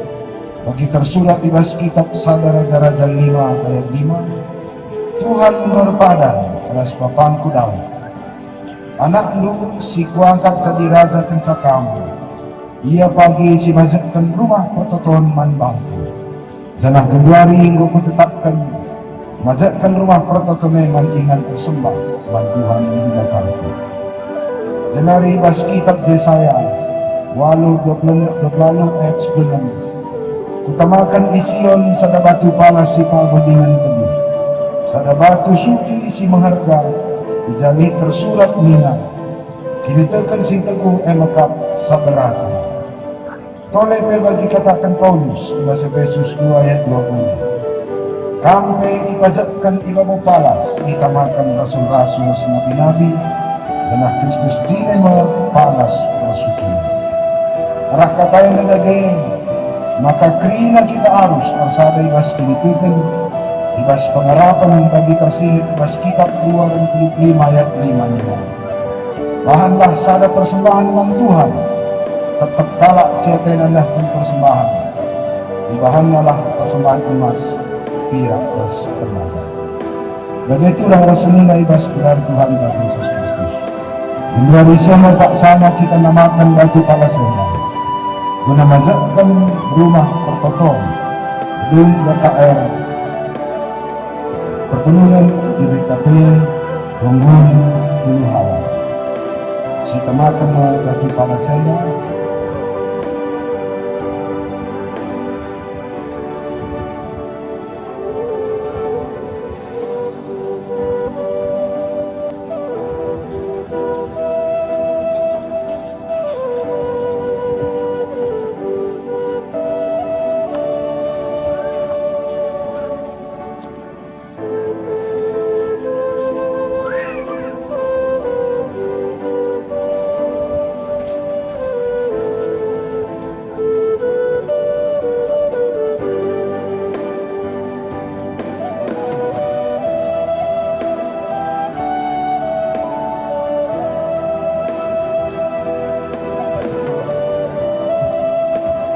Bagi tersurat i bas kitab sada Raja-Raja lima ayat lima, Tuhan me erpadan ras bapangku Daud. Anakndu si kuangkat jadi raja kenca kam, ia pagi si majekken rumah pertoton man bangku, janah genduari enggo kutetapken Majekken rumah pertoton e man ingan ersembah man Tuhan Dibatangku. Jenari bas kitap Jesaya waluh dua puluh, dua puluh walu ayat sepuluh enem, "Kutamaken i Sion sada batu palas si pagujingen teguh, sada batu suci si meherga, i ja lit tersurat nina, 'Kiniteken si teguh e mekap saberaken.'" Tole pe bagi kataken Paulus i bas Epesus dua ayat dua puluh, "Kam pe ipajekken i babo palas, itamaken rasul-rasul ras nabi-nabi, janah Kristus jine me palas persucin." Arah kata enda dage, maka kerina kita arus ersada i bas kiniteken, i bas pengarapen bagi tersilit i bas Kitap dua Korintus lima ayat lima nina, "Bahanlah sada persembahen man Tuhan, tep-tep kalak si atena nehken persembahen. Ibahannalah persembahen emas, pirak ras tembaga." Bage turang ras senina i bas gelar Tuhanta Jesus Kristus. Genduari ise me paksana kita namaken batu palas enda, guna majekken rumah pertoton, gedung D K R, pertenungen G B K P, Runggun, Ulu Hawa. Sitamaken me batu palas enda.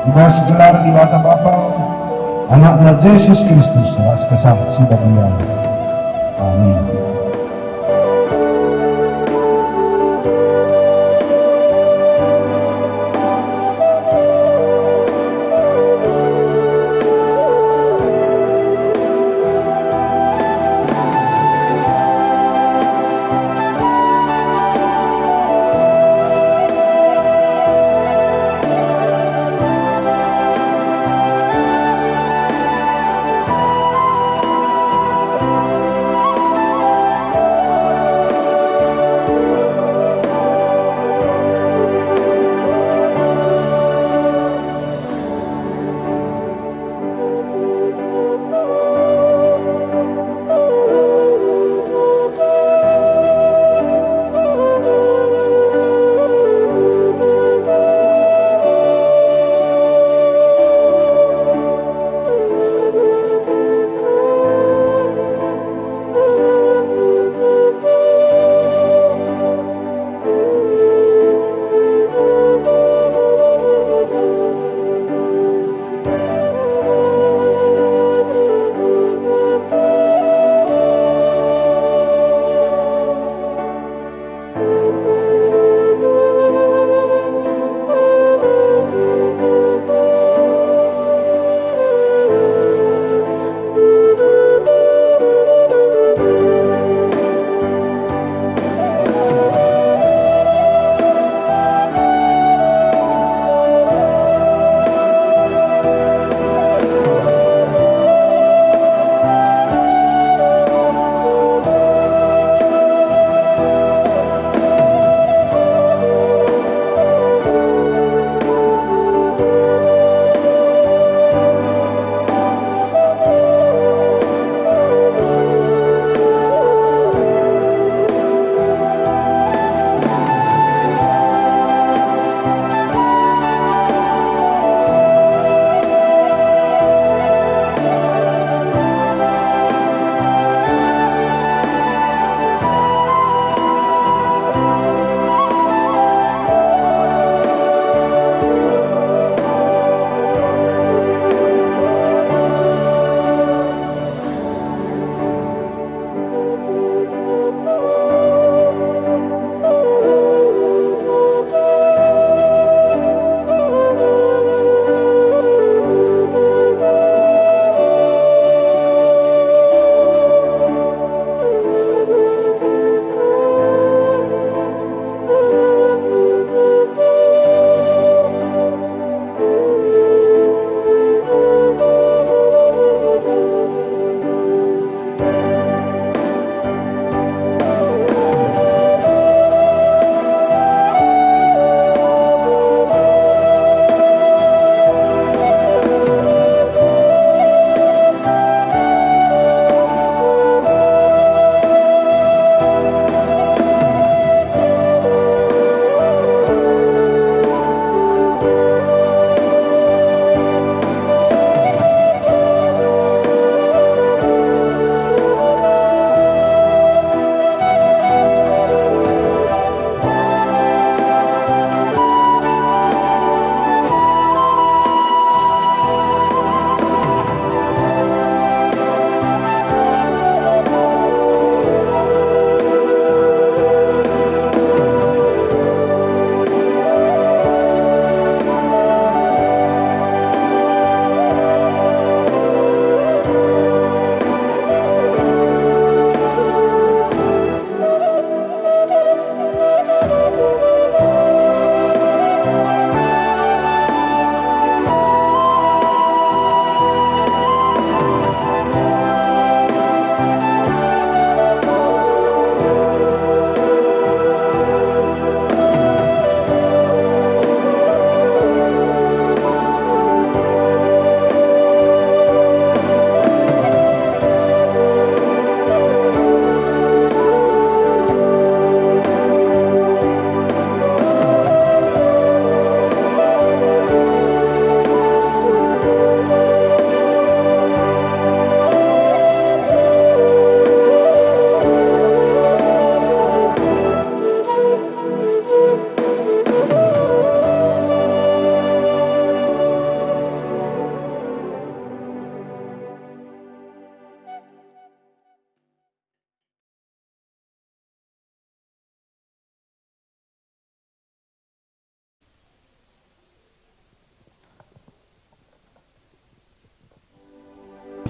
I bas gelar Dibata Bapa, Anakna Jesus Kristus, ras Kesah Si Badia. Amin.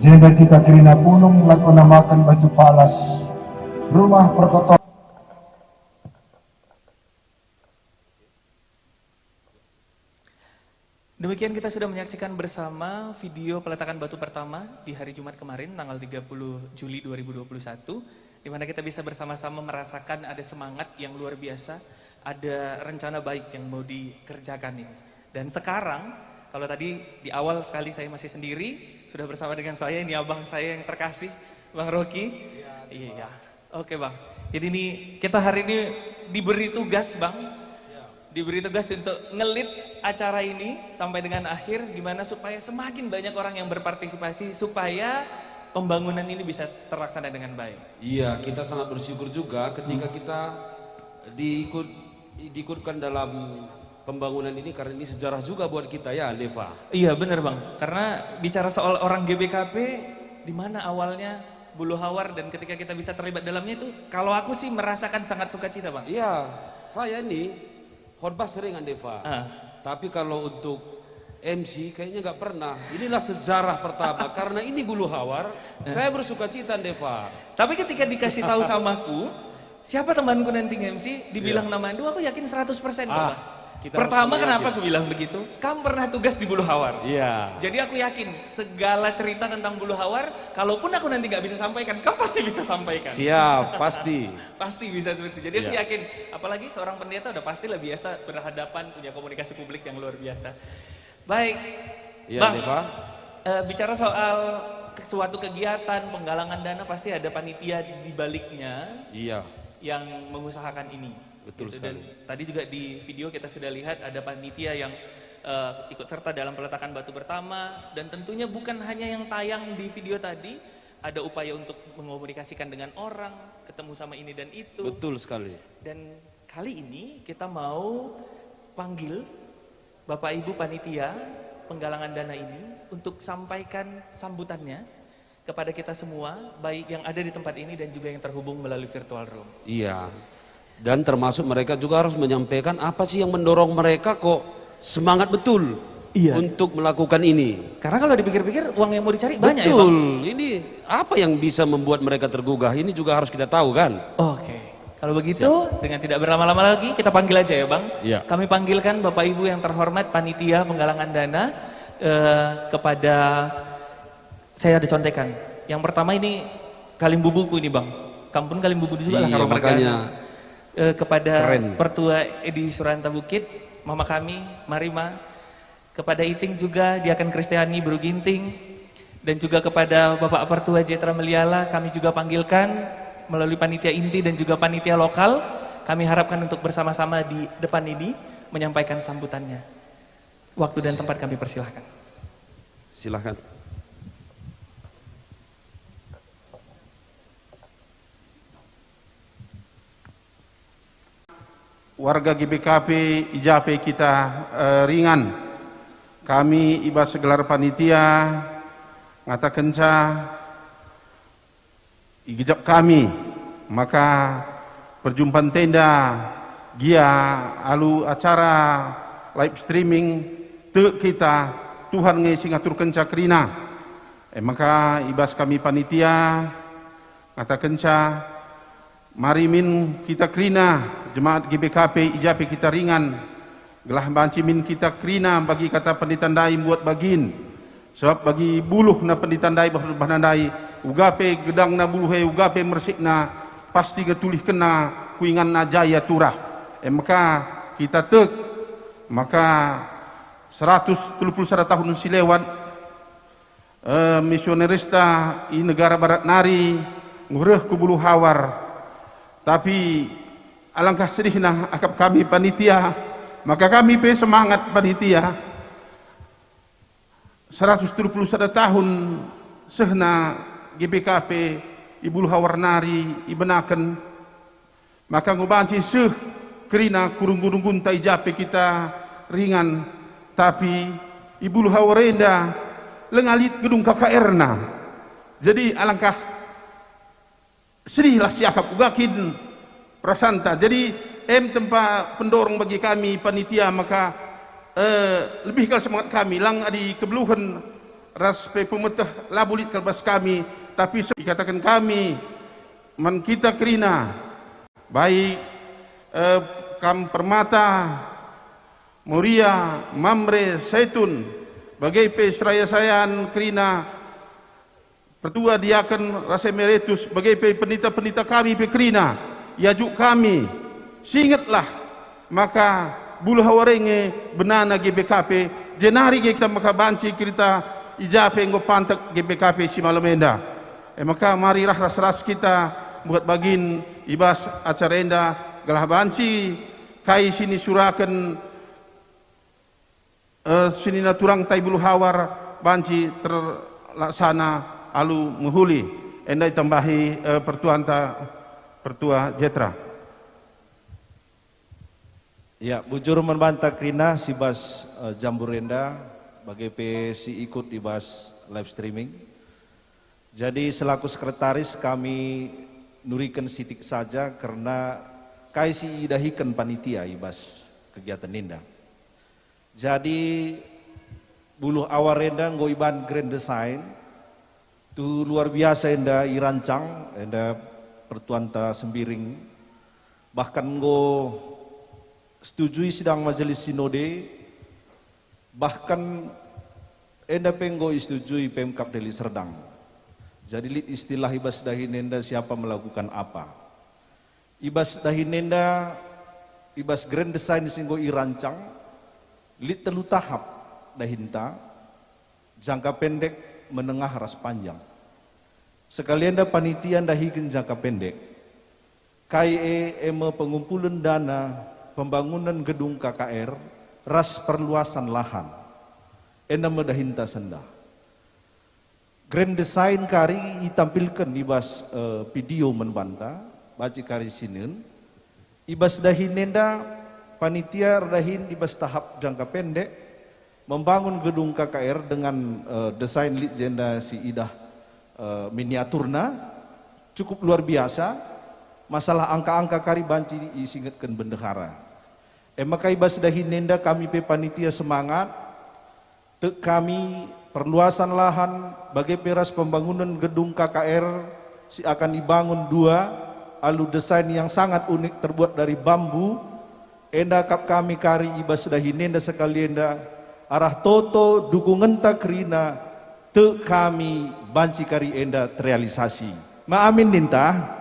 Jenda kita kerina pulung lako namaken baju palas, rumah pertoton. Demikian kita sudah menyaksikan bersama video peletakan batu pertama di hari Jumat kemarin, tanggal tiga puluh Juli dua ribu dua puluh satu, di mana kita bisa bersama-sama merasakan ada semangat yang luar biasa, ada rencana baik yang mau dikerjakan ini. Dan sekarang, kalau tadi di awal sekali saya masih sendiri, sudah bersama dengan saya, ini abang saya yang terkasih, Bang Rocky. Iya. Oke, Bang. Jadi ini kita hari ini diberi tugas, Bang. Diberi tugas untuk ngelit acara ini sampai dengan akhir, gimana supaya semakin banyak orang yang berpartisipasi, supaya pembangunan ini bisa terlaksana dengan baik. Iya, kita sangat bersyukur juga ketika Hmm. kita diikut, diikutkan dalam pembangunan ini, karena ini sejarah juga buat kita, ya, Deva? Iya, benar, Bang. Karena bicara soal orang G B K P, di mana awalnya Bulu Hawar, dan ketika kita bisa terlibat dalamnya itu, kalau aku sih merasakan sangat sukacita, Bang. Iya, saya ini khotbah sering, Deva. Ah. Tapi kalau untuk M C kayaknya nggak pernah. Inilah sejarah pertama. Karena ini Bulu Hawar, Eh. saya bersukacita, Deva. Tapi ketika dikasih tahu sama aku, siapa temanku nanti nge-M C, dibilang Iya. nama Endo, aku yakin seratus persen, Ah, Bang. kita harus Pertama, yakin. Kenapa aku bilang begitu? Kamu pernah tugas di Bulu Hawar. Iya. Jadi aku yakin segala cerita tentang Bulu Hawar, kalaupun aku nanti nggak bisa sampaikan, kamu pasti bisa sampaikan. Siap, pasti. Pasti bisa seperti itu. Jadi aku Iya. yakin, apalagi seorang pendeta udah pastilah biasa berhadapan, punya komunikasi publik yang luar biasa. Baik, Iya, Bang, Deva. eh, bicara soal ke-, suatu kegiatan penggalangan dana, pasti ada panitia di baliknya Iya. yang mengusahakan ini. Betul Gitu. Dan sekali. tadi juga di video kita sudah lihat ada panitia yang, eh, ikut serta dalam peletakan batu pertama, dan tentunya bukan hanya yang tayang di video tadi, ada upaya untuk mengomunikasikan dengan orang, ketemu sama ini dan itu. Betul sekali. Dan kali ini kita mau panggil Bapak Ibu panitia penggalangan dana ini untuk sampaikan sambutannya kepada kita semua, baik yang ada di tempat ini dan juga yang terhubung melalui virtual room. Iya. Dan termasuk mereka juga harus menyampaikan apa sih yang mendorong mereka kok semangat betul Iya. untuk melakukan ini. Karena kalau dipikir-pikir, uang yang mau dicari banyak, ya, Bang? Betul. Ini apa yang bisa membuat mereka tergugah? Ini juga harus kita tahu, kan? Oke. Kalau begitu, Siap. dengan tidak berlama-lama lagi, kita panggil aja, ya, Bang. Iya. Kami panggilkan Bapak Ibu yang terhormat, panitia penggalangan dana, eh, kepada, saya ada contekan. Yang pertama ini kalimbubuku ini, Bang. Kamu pun kalimbubu juga lah, Iya, kalau mergana. makanya Eh, kepada Keren. Pertua Edi Suranta Bukit, mama kami, mari, Ma. Kepada Iting juga, Diaken Kristiani Beru Ginting, dan juga kepada Bapak Pertua Jetra Meliala, kami juga panggilkan melalui panitia inti dan juga panitia lokal. Kami harapkan untuk bersama-sama di depan ini menyampaikan sambutannya. Waktu dan tempat kami persilahkan. Silahkan. Warga G B K P i ja pe kita, eh, ringan. Kami i bas gelar panitia ngatakenca i gejap kami maka perjumpan tenda gia alu acara live streaming, tek kita Tuhan nge si ngaturkenca kerina. E maka i bas kami panitia ngatakenca, mari min kita kerina jemaat G B K P i ja pe kita ringan, gelah banci min kita kerina bagi kata pendeta ndai mbuat bagin. Sebab bagi buluhna pendeta ndai bah-, bahna ndai, uga pe gedangna buluh e, uga pe mersikna, pasti nge tulihkenna ku inganna jaya turah. E maka kita tek, maka seratus telu puluh sada tahun si lewat, eh, misionerista i negara barat nari enggo reh ku Bulu Hawar. Tapi alangkah sedihna akap kami panitia, maka kami pe semangat panitia. Seratus telu puluh sada tahun sehna G B K P i Bulu Hawar nari ibenaken. Maka enggo banci seh kerina ku runggu-runggunta i ja pe kita ringan, tapi i Bulu Hawar enda langa lit gedung K K R-na. Jadi alangkah sedihlah siakap uga kin perasanta. Jadi em tempa pendorong bagi kami panitia maka, eh, lebih kal semangat kami, lang adi kebeluhen ras pe pemeteh labo lit kal bas kami, tapi se-, ikataken kami man kita kerina, baik, eh, kam Permata, Moria, Mamre, Saitun, bage pe seraya-sayan kerina, pertua diaken ras emeritus, bage pe pendeta-pendeta kami pe kerina, iajuk kami. Singetlah maka buluh awar e nge benana G B K P, jenari nge kita maka banci kerita i ja pe enggo pantek G B K P si malem enda. E maka mari rah ras-ras kita mbuat bagin i bas acara enda, gelah banci kai si nisuraken, eh, si nina turang tai buluh awar banci terlaksana alu mehuli. Enda itambahi, eh, pertuanta, Pertua Jetra. Ya, bujur man banta kerina si bas, eh, jambur enda, bage pe si ikut i bas live streaming. Jadi, selaku sekretaris, kami nuriken sitik saja kerna kai si idahiken panitia i bas kegiatan enda. Jadi, buluh awar enda enggo iban grand design, tu luar biasa enda irancang, enda pertuanta Sembiring, bahkan enggo setujui sidang Majelis Sinode, bahkan enda pe enggo isetujui Pemkab Deli Serdang. Jadi lit istilah i bas dahin enda siapa melakukan apa. I bas dahin enda, i bas grand design si enggo irancang, lit telu tahap dahinta, jangka pendek, menengah, ras panjang. Sekali enda panitia ndahiken jangka pendek. Kai e, e me pengumpulen dana pembangunen gedung K K R ras perluasan lahan. Enda me dahinta sendah. Grand design kari itampilken i bas, eh, video man banta, banci kari sinen. I bas dahin enda, panitia erdahin i bas tahap jangka pendek, membangun gedung K K R dengan, eh, desain lit jenda si idah, eh, miniaturna, cukup luar biasa. Masalah angka-angka kari banci isingetken bendahara. E maka i bas dahin enda kami pe panitia semangat, tek kami perluasan lahan, bage pe ras pembangunen gedung K K R si akan ibangun dua alu desain yang sangat unik terbuat dari bambu, enda kap kami kari i bas dahin enda sekali enda, arah toto dukungenta kerina, tek kami banci kari enda terrealisasi. Ma amin ninta?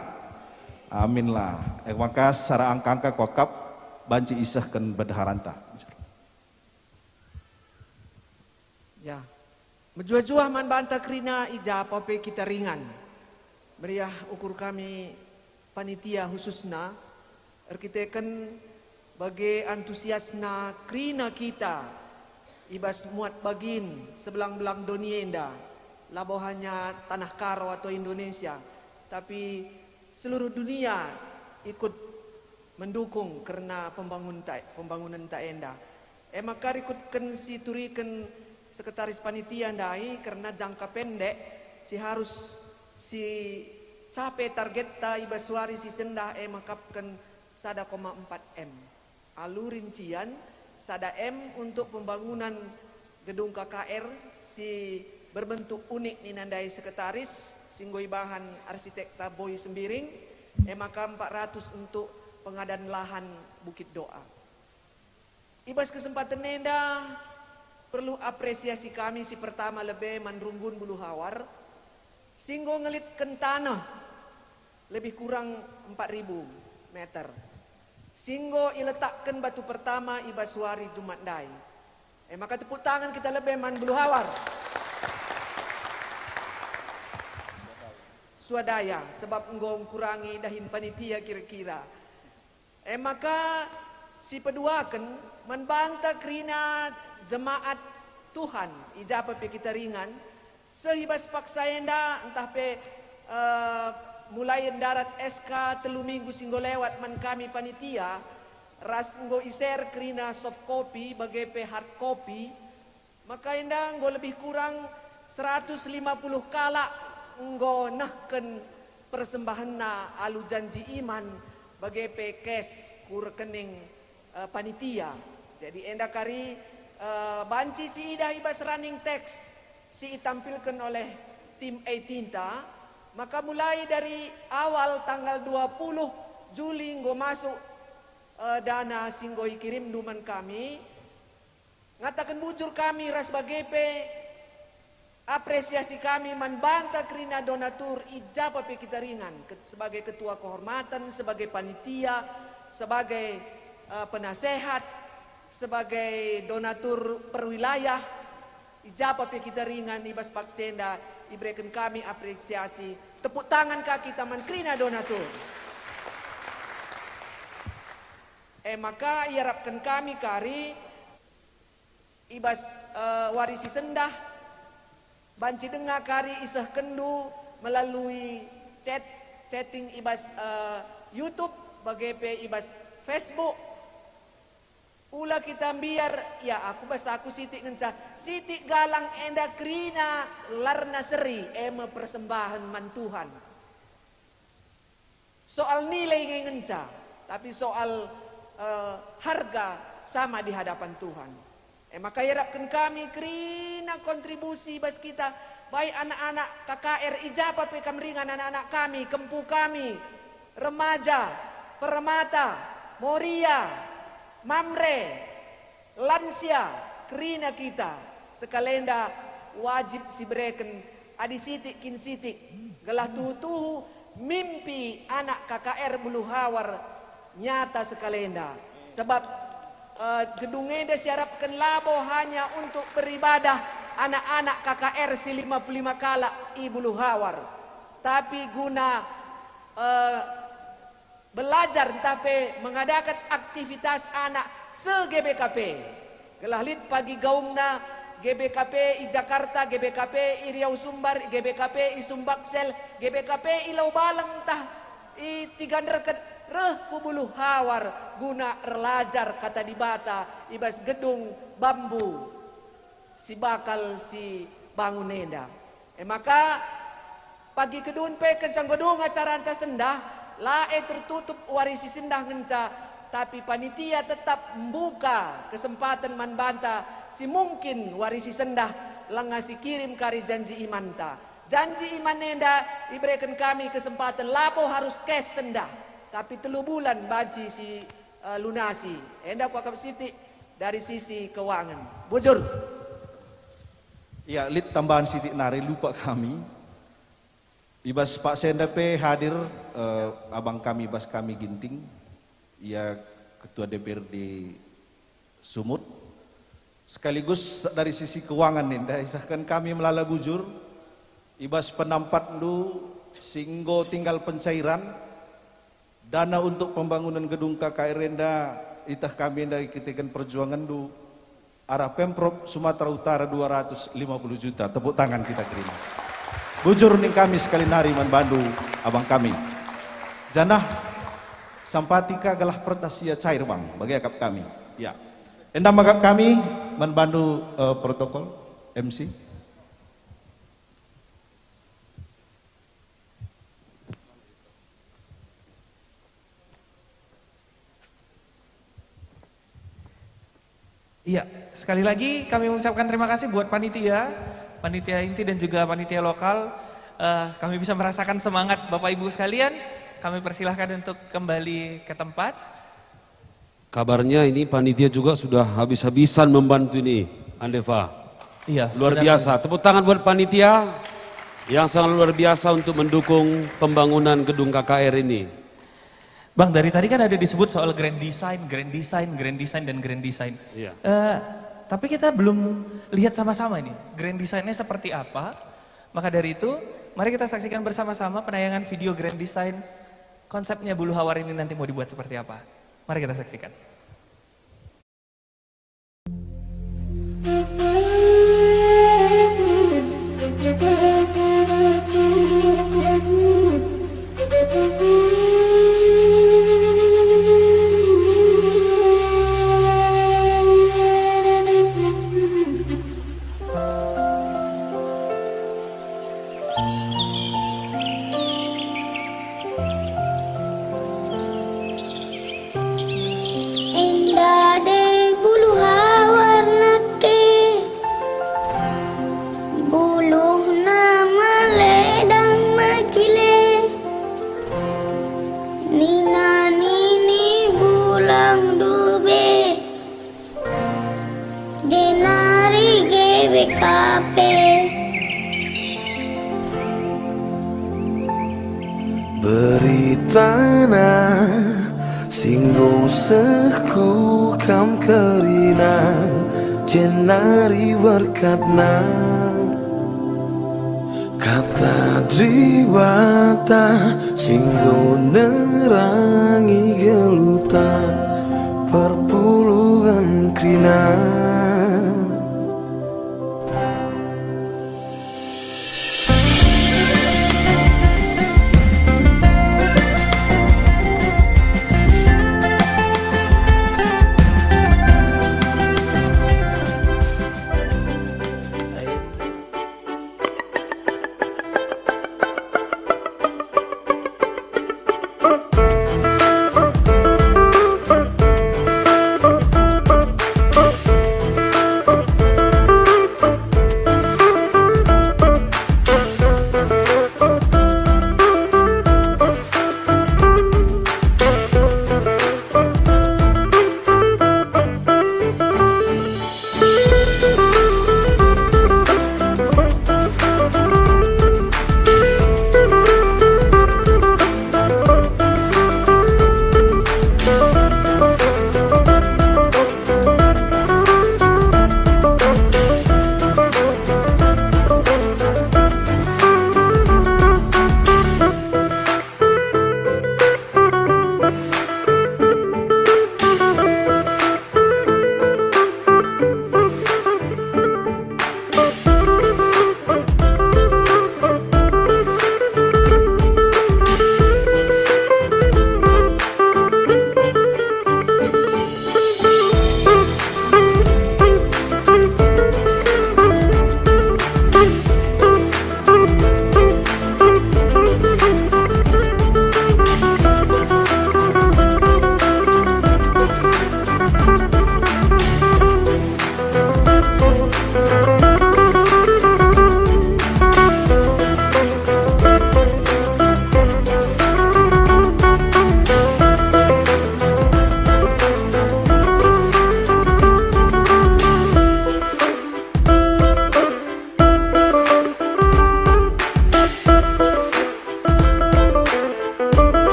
Aminlah. E maka secara angka-angka kuakap banci isehken bendaharanta. Ya. Mejuah-juah man banta kerina i ja pe kita ringan. Meriah ukur kami panitia khususna, erkiteken bage antusiasna kerina kita i bas muat bagin sebelang-belang doni enda, labo hanya tanah Karo atau Indonesia, tapi seluruh dunia ikut mendukung kerna pembangunta-, pembangunenta enda. E maka rikutken si turiken sekretaris panitia ndai kerna jangka pendek si harus si cape targetta i bas wari si sendah e mekapken sada koma empat M. Alu rincian, sada M untuk pembangunan gedung K K R si berbentuk unik nina ndai sekretaris, si enggo ibahan arsitekta Boy Sembiring, e maka empat ratus untuk pengadaan lahan Bukit Doa. I bas kesempaten enda, perlu apresiasi kami si pertama lebe man Runggun Buluhawar, si enggo ngelitken taneh lebih kurang empat ribu meter, si enggo iletakken batu pertama i bas wari Jumat ndai. E maka tepuk tangan kita lebe man Buluhawar. Swadaya, sebab enggo ngkurangi dahin panitia kira-kira. E maka sipeduaken man banta kerina jemaat Tuhan i ja pe kita ringan, seh i bas paksa enda ntah pe, eh, mulai ndarat S K telu minggu si enggo lewat man kami panitia, ras enggo i-share kerina soft copy bage pe hard copy, maka enda enggo lebih kurang seratus lima puluh kalak enggo nehken persembahenna alu janji iman bage pe cash ku rekening, eh, panitia. Jadi enda kari, eh, banci siidah i bas running text si itampilken oleh tim A T-nta, maka mulai dari awal tanggal dua puluh Juli enggo masuk, eh, dana si enggo ikirimndu man kami. Ngataken bujur kami ras bage pe apresiasi kami man banta kerina donatur i ja pe kita ringan, ke-, sebagai ketua kehormatan, sebagai panitia, sebagai, eh, penasehat, sebagai donatur perwilayah, i ja pe kita ringan i bas paksa enda ibereken kami apresiasi. Tepuk tangan ka kita man kerina donatur. E maka iarapken kami kari i bas, eh, wari si sendah, banci denga kari isehkenndu melalui chat, chatting i bas, eh, YouTube, bage pe i bas Facebook. Ula kita mbiar, ya, aku bas aku sitik ngenca, sitik galang enda kerina larna seri, e me persembahen man Tuhan. Soal nilai nge ngenca, tapi soal, eh, harga sama di hadapan Tuhan. E maka iarapken kami kerina kontribusi bas kita, baik anak-anak K K R i ja pe kam ringan, anak-anak kami, kempu kami, remaja, permata, Moria, Mamre, lansia, kerina kita sekalenda wajib sibereken adi sitik kin sitik, gelah tuhu-tuhu mimpi anak K K R Buluhawar nyata sekalenda. Sebab, eh, gedung enda siarapken labo hanya untuk beribadah anak-anak K K R si lima puluh lima kalak i Buluhawar, tapi guna, eh, belajar ntah pe mengadakan aktivitas anak se-G B K P. Gelah lit pagi gaungna G B K P i Jakarta, G B K P i Riau Sumbar, G B K P i Sumbaksel, G B K P i Lau Baleng ntah i Tiga Nderket, reh ku Buluhawar guna erlajar Kata Dibata i bas gedung bambu si bakal sibangun enda. E maka, pagi kedun pe kenca enggo dung acaranta sendah, la e tertutup wari si sendah ngenca, tapi panitia tetap mbuka kesempaten man banta si mungkin wari si sendah langa sikirim kari janji imanta. Janji iman enda ibereken kami kesempaten labo harus cash sendah, tapi telu bulan banci si, eh, lunasi. Enda kuakap sitik dari sisi keuangan. Bujur. Ya, lit tambahan sitik nari lupa kami. I bas paksa enda pe hadir, eh, abang kami bas kami Ginting, ia Ketua D P R D Sumut, sekaligus dari sisi keuangan enda isehken kami melala bujur, i bas penampatndu si enggo tinggal pencairan, dana untuk pembangunan gedung K K R enda iteh kami enda ikiteken perjuanganndu arah Pemprov Sumatera Utara dua ratus lima puluh juta. Tepuk tangan kita kerina. Bujur ning kami sekali nari man bandu abang kami. Janah sampati ka gelah pertas ia cair bang, bagi akap kami. Ya. Enda me akap kami man bandu, eh, protokol, M C. Iya, sekali lagi kami mengucapkan terima kasih buat panitia, panitia inti dan juga panitia lokal. Eh, kami bisa merasakan semangat Bapak Ibu sekalian. Kami persilahkan untuk kembali ke tempat. Kabarnya ini panitia juga sudah habis-habisan membantu ini, Andeva. Iya, luar benar. Biasa. Tepuk tangan buat panitia yang sangat luar biasa untuk mendukung pembangunan gedung K K R ini. Bang, dari tadi kan ada disebut soal grand design, grand design, grand design, dan grand design. Iya. Eh, tapi kita belum lihat sama-sama ini, grand design-nya seperti apa. Maka dari itu, mari kita saksikan bersama-sama penayangan video grand design konsepnya Buluhawar ini nanti mau dibuat seperti apa. Mari kita saksikan. Jenari G B K P. Beritana si enggo seh ku kam kerina, jenari berkatna. Kata Dibata si enggo nerangi geluhta perpulungen kerina.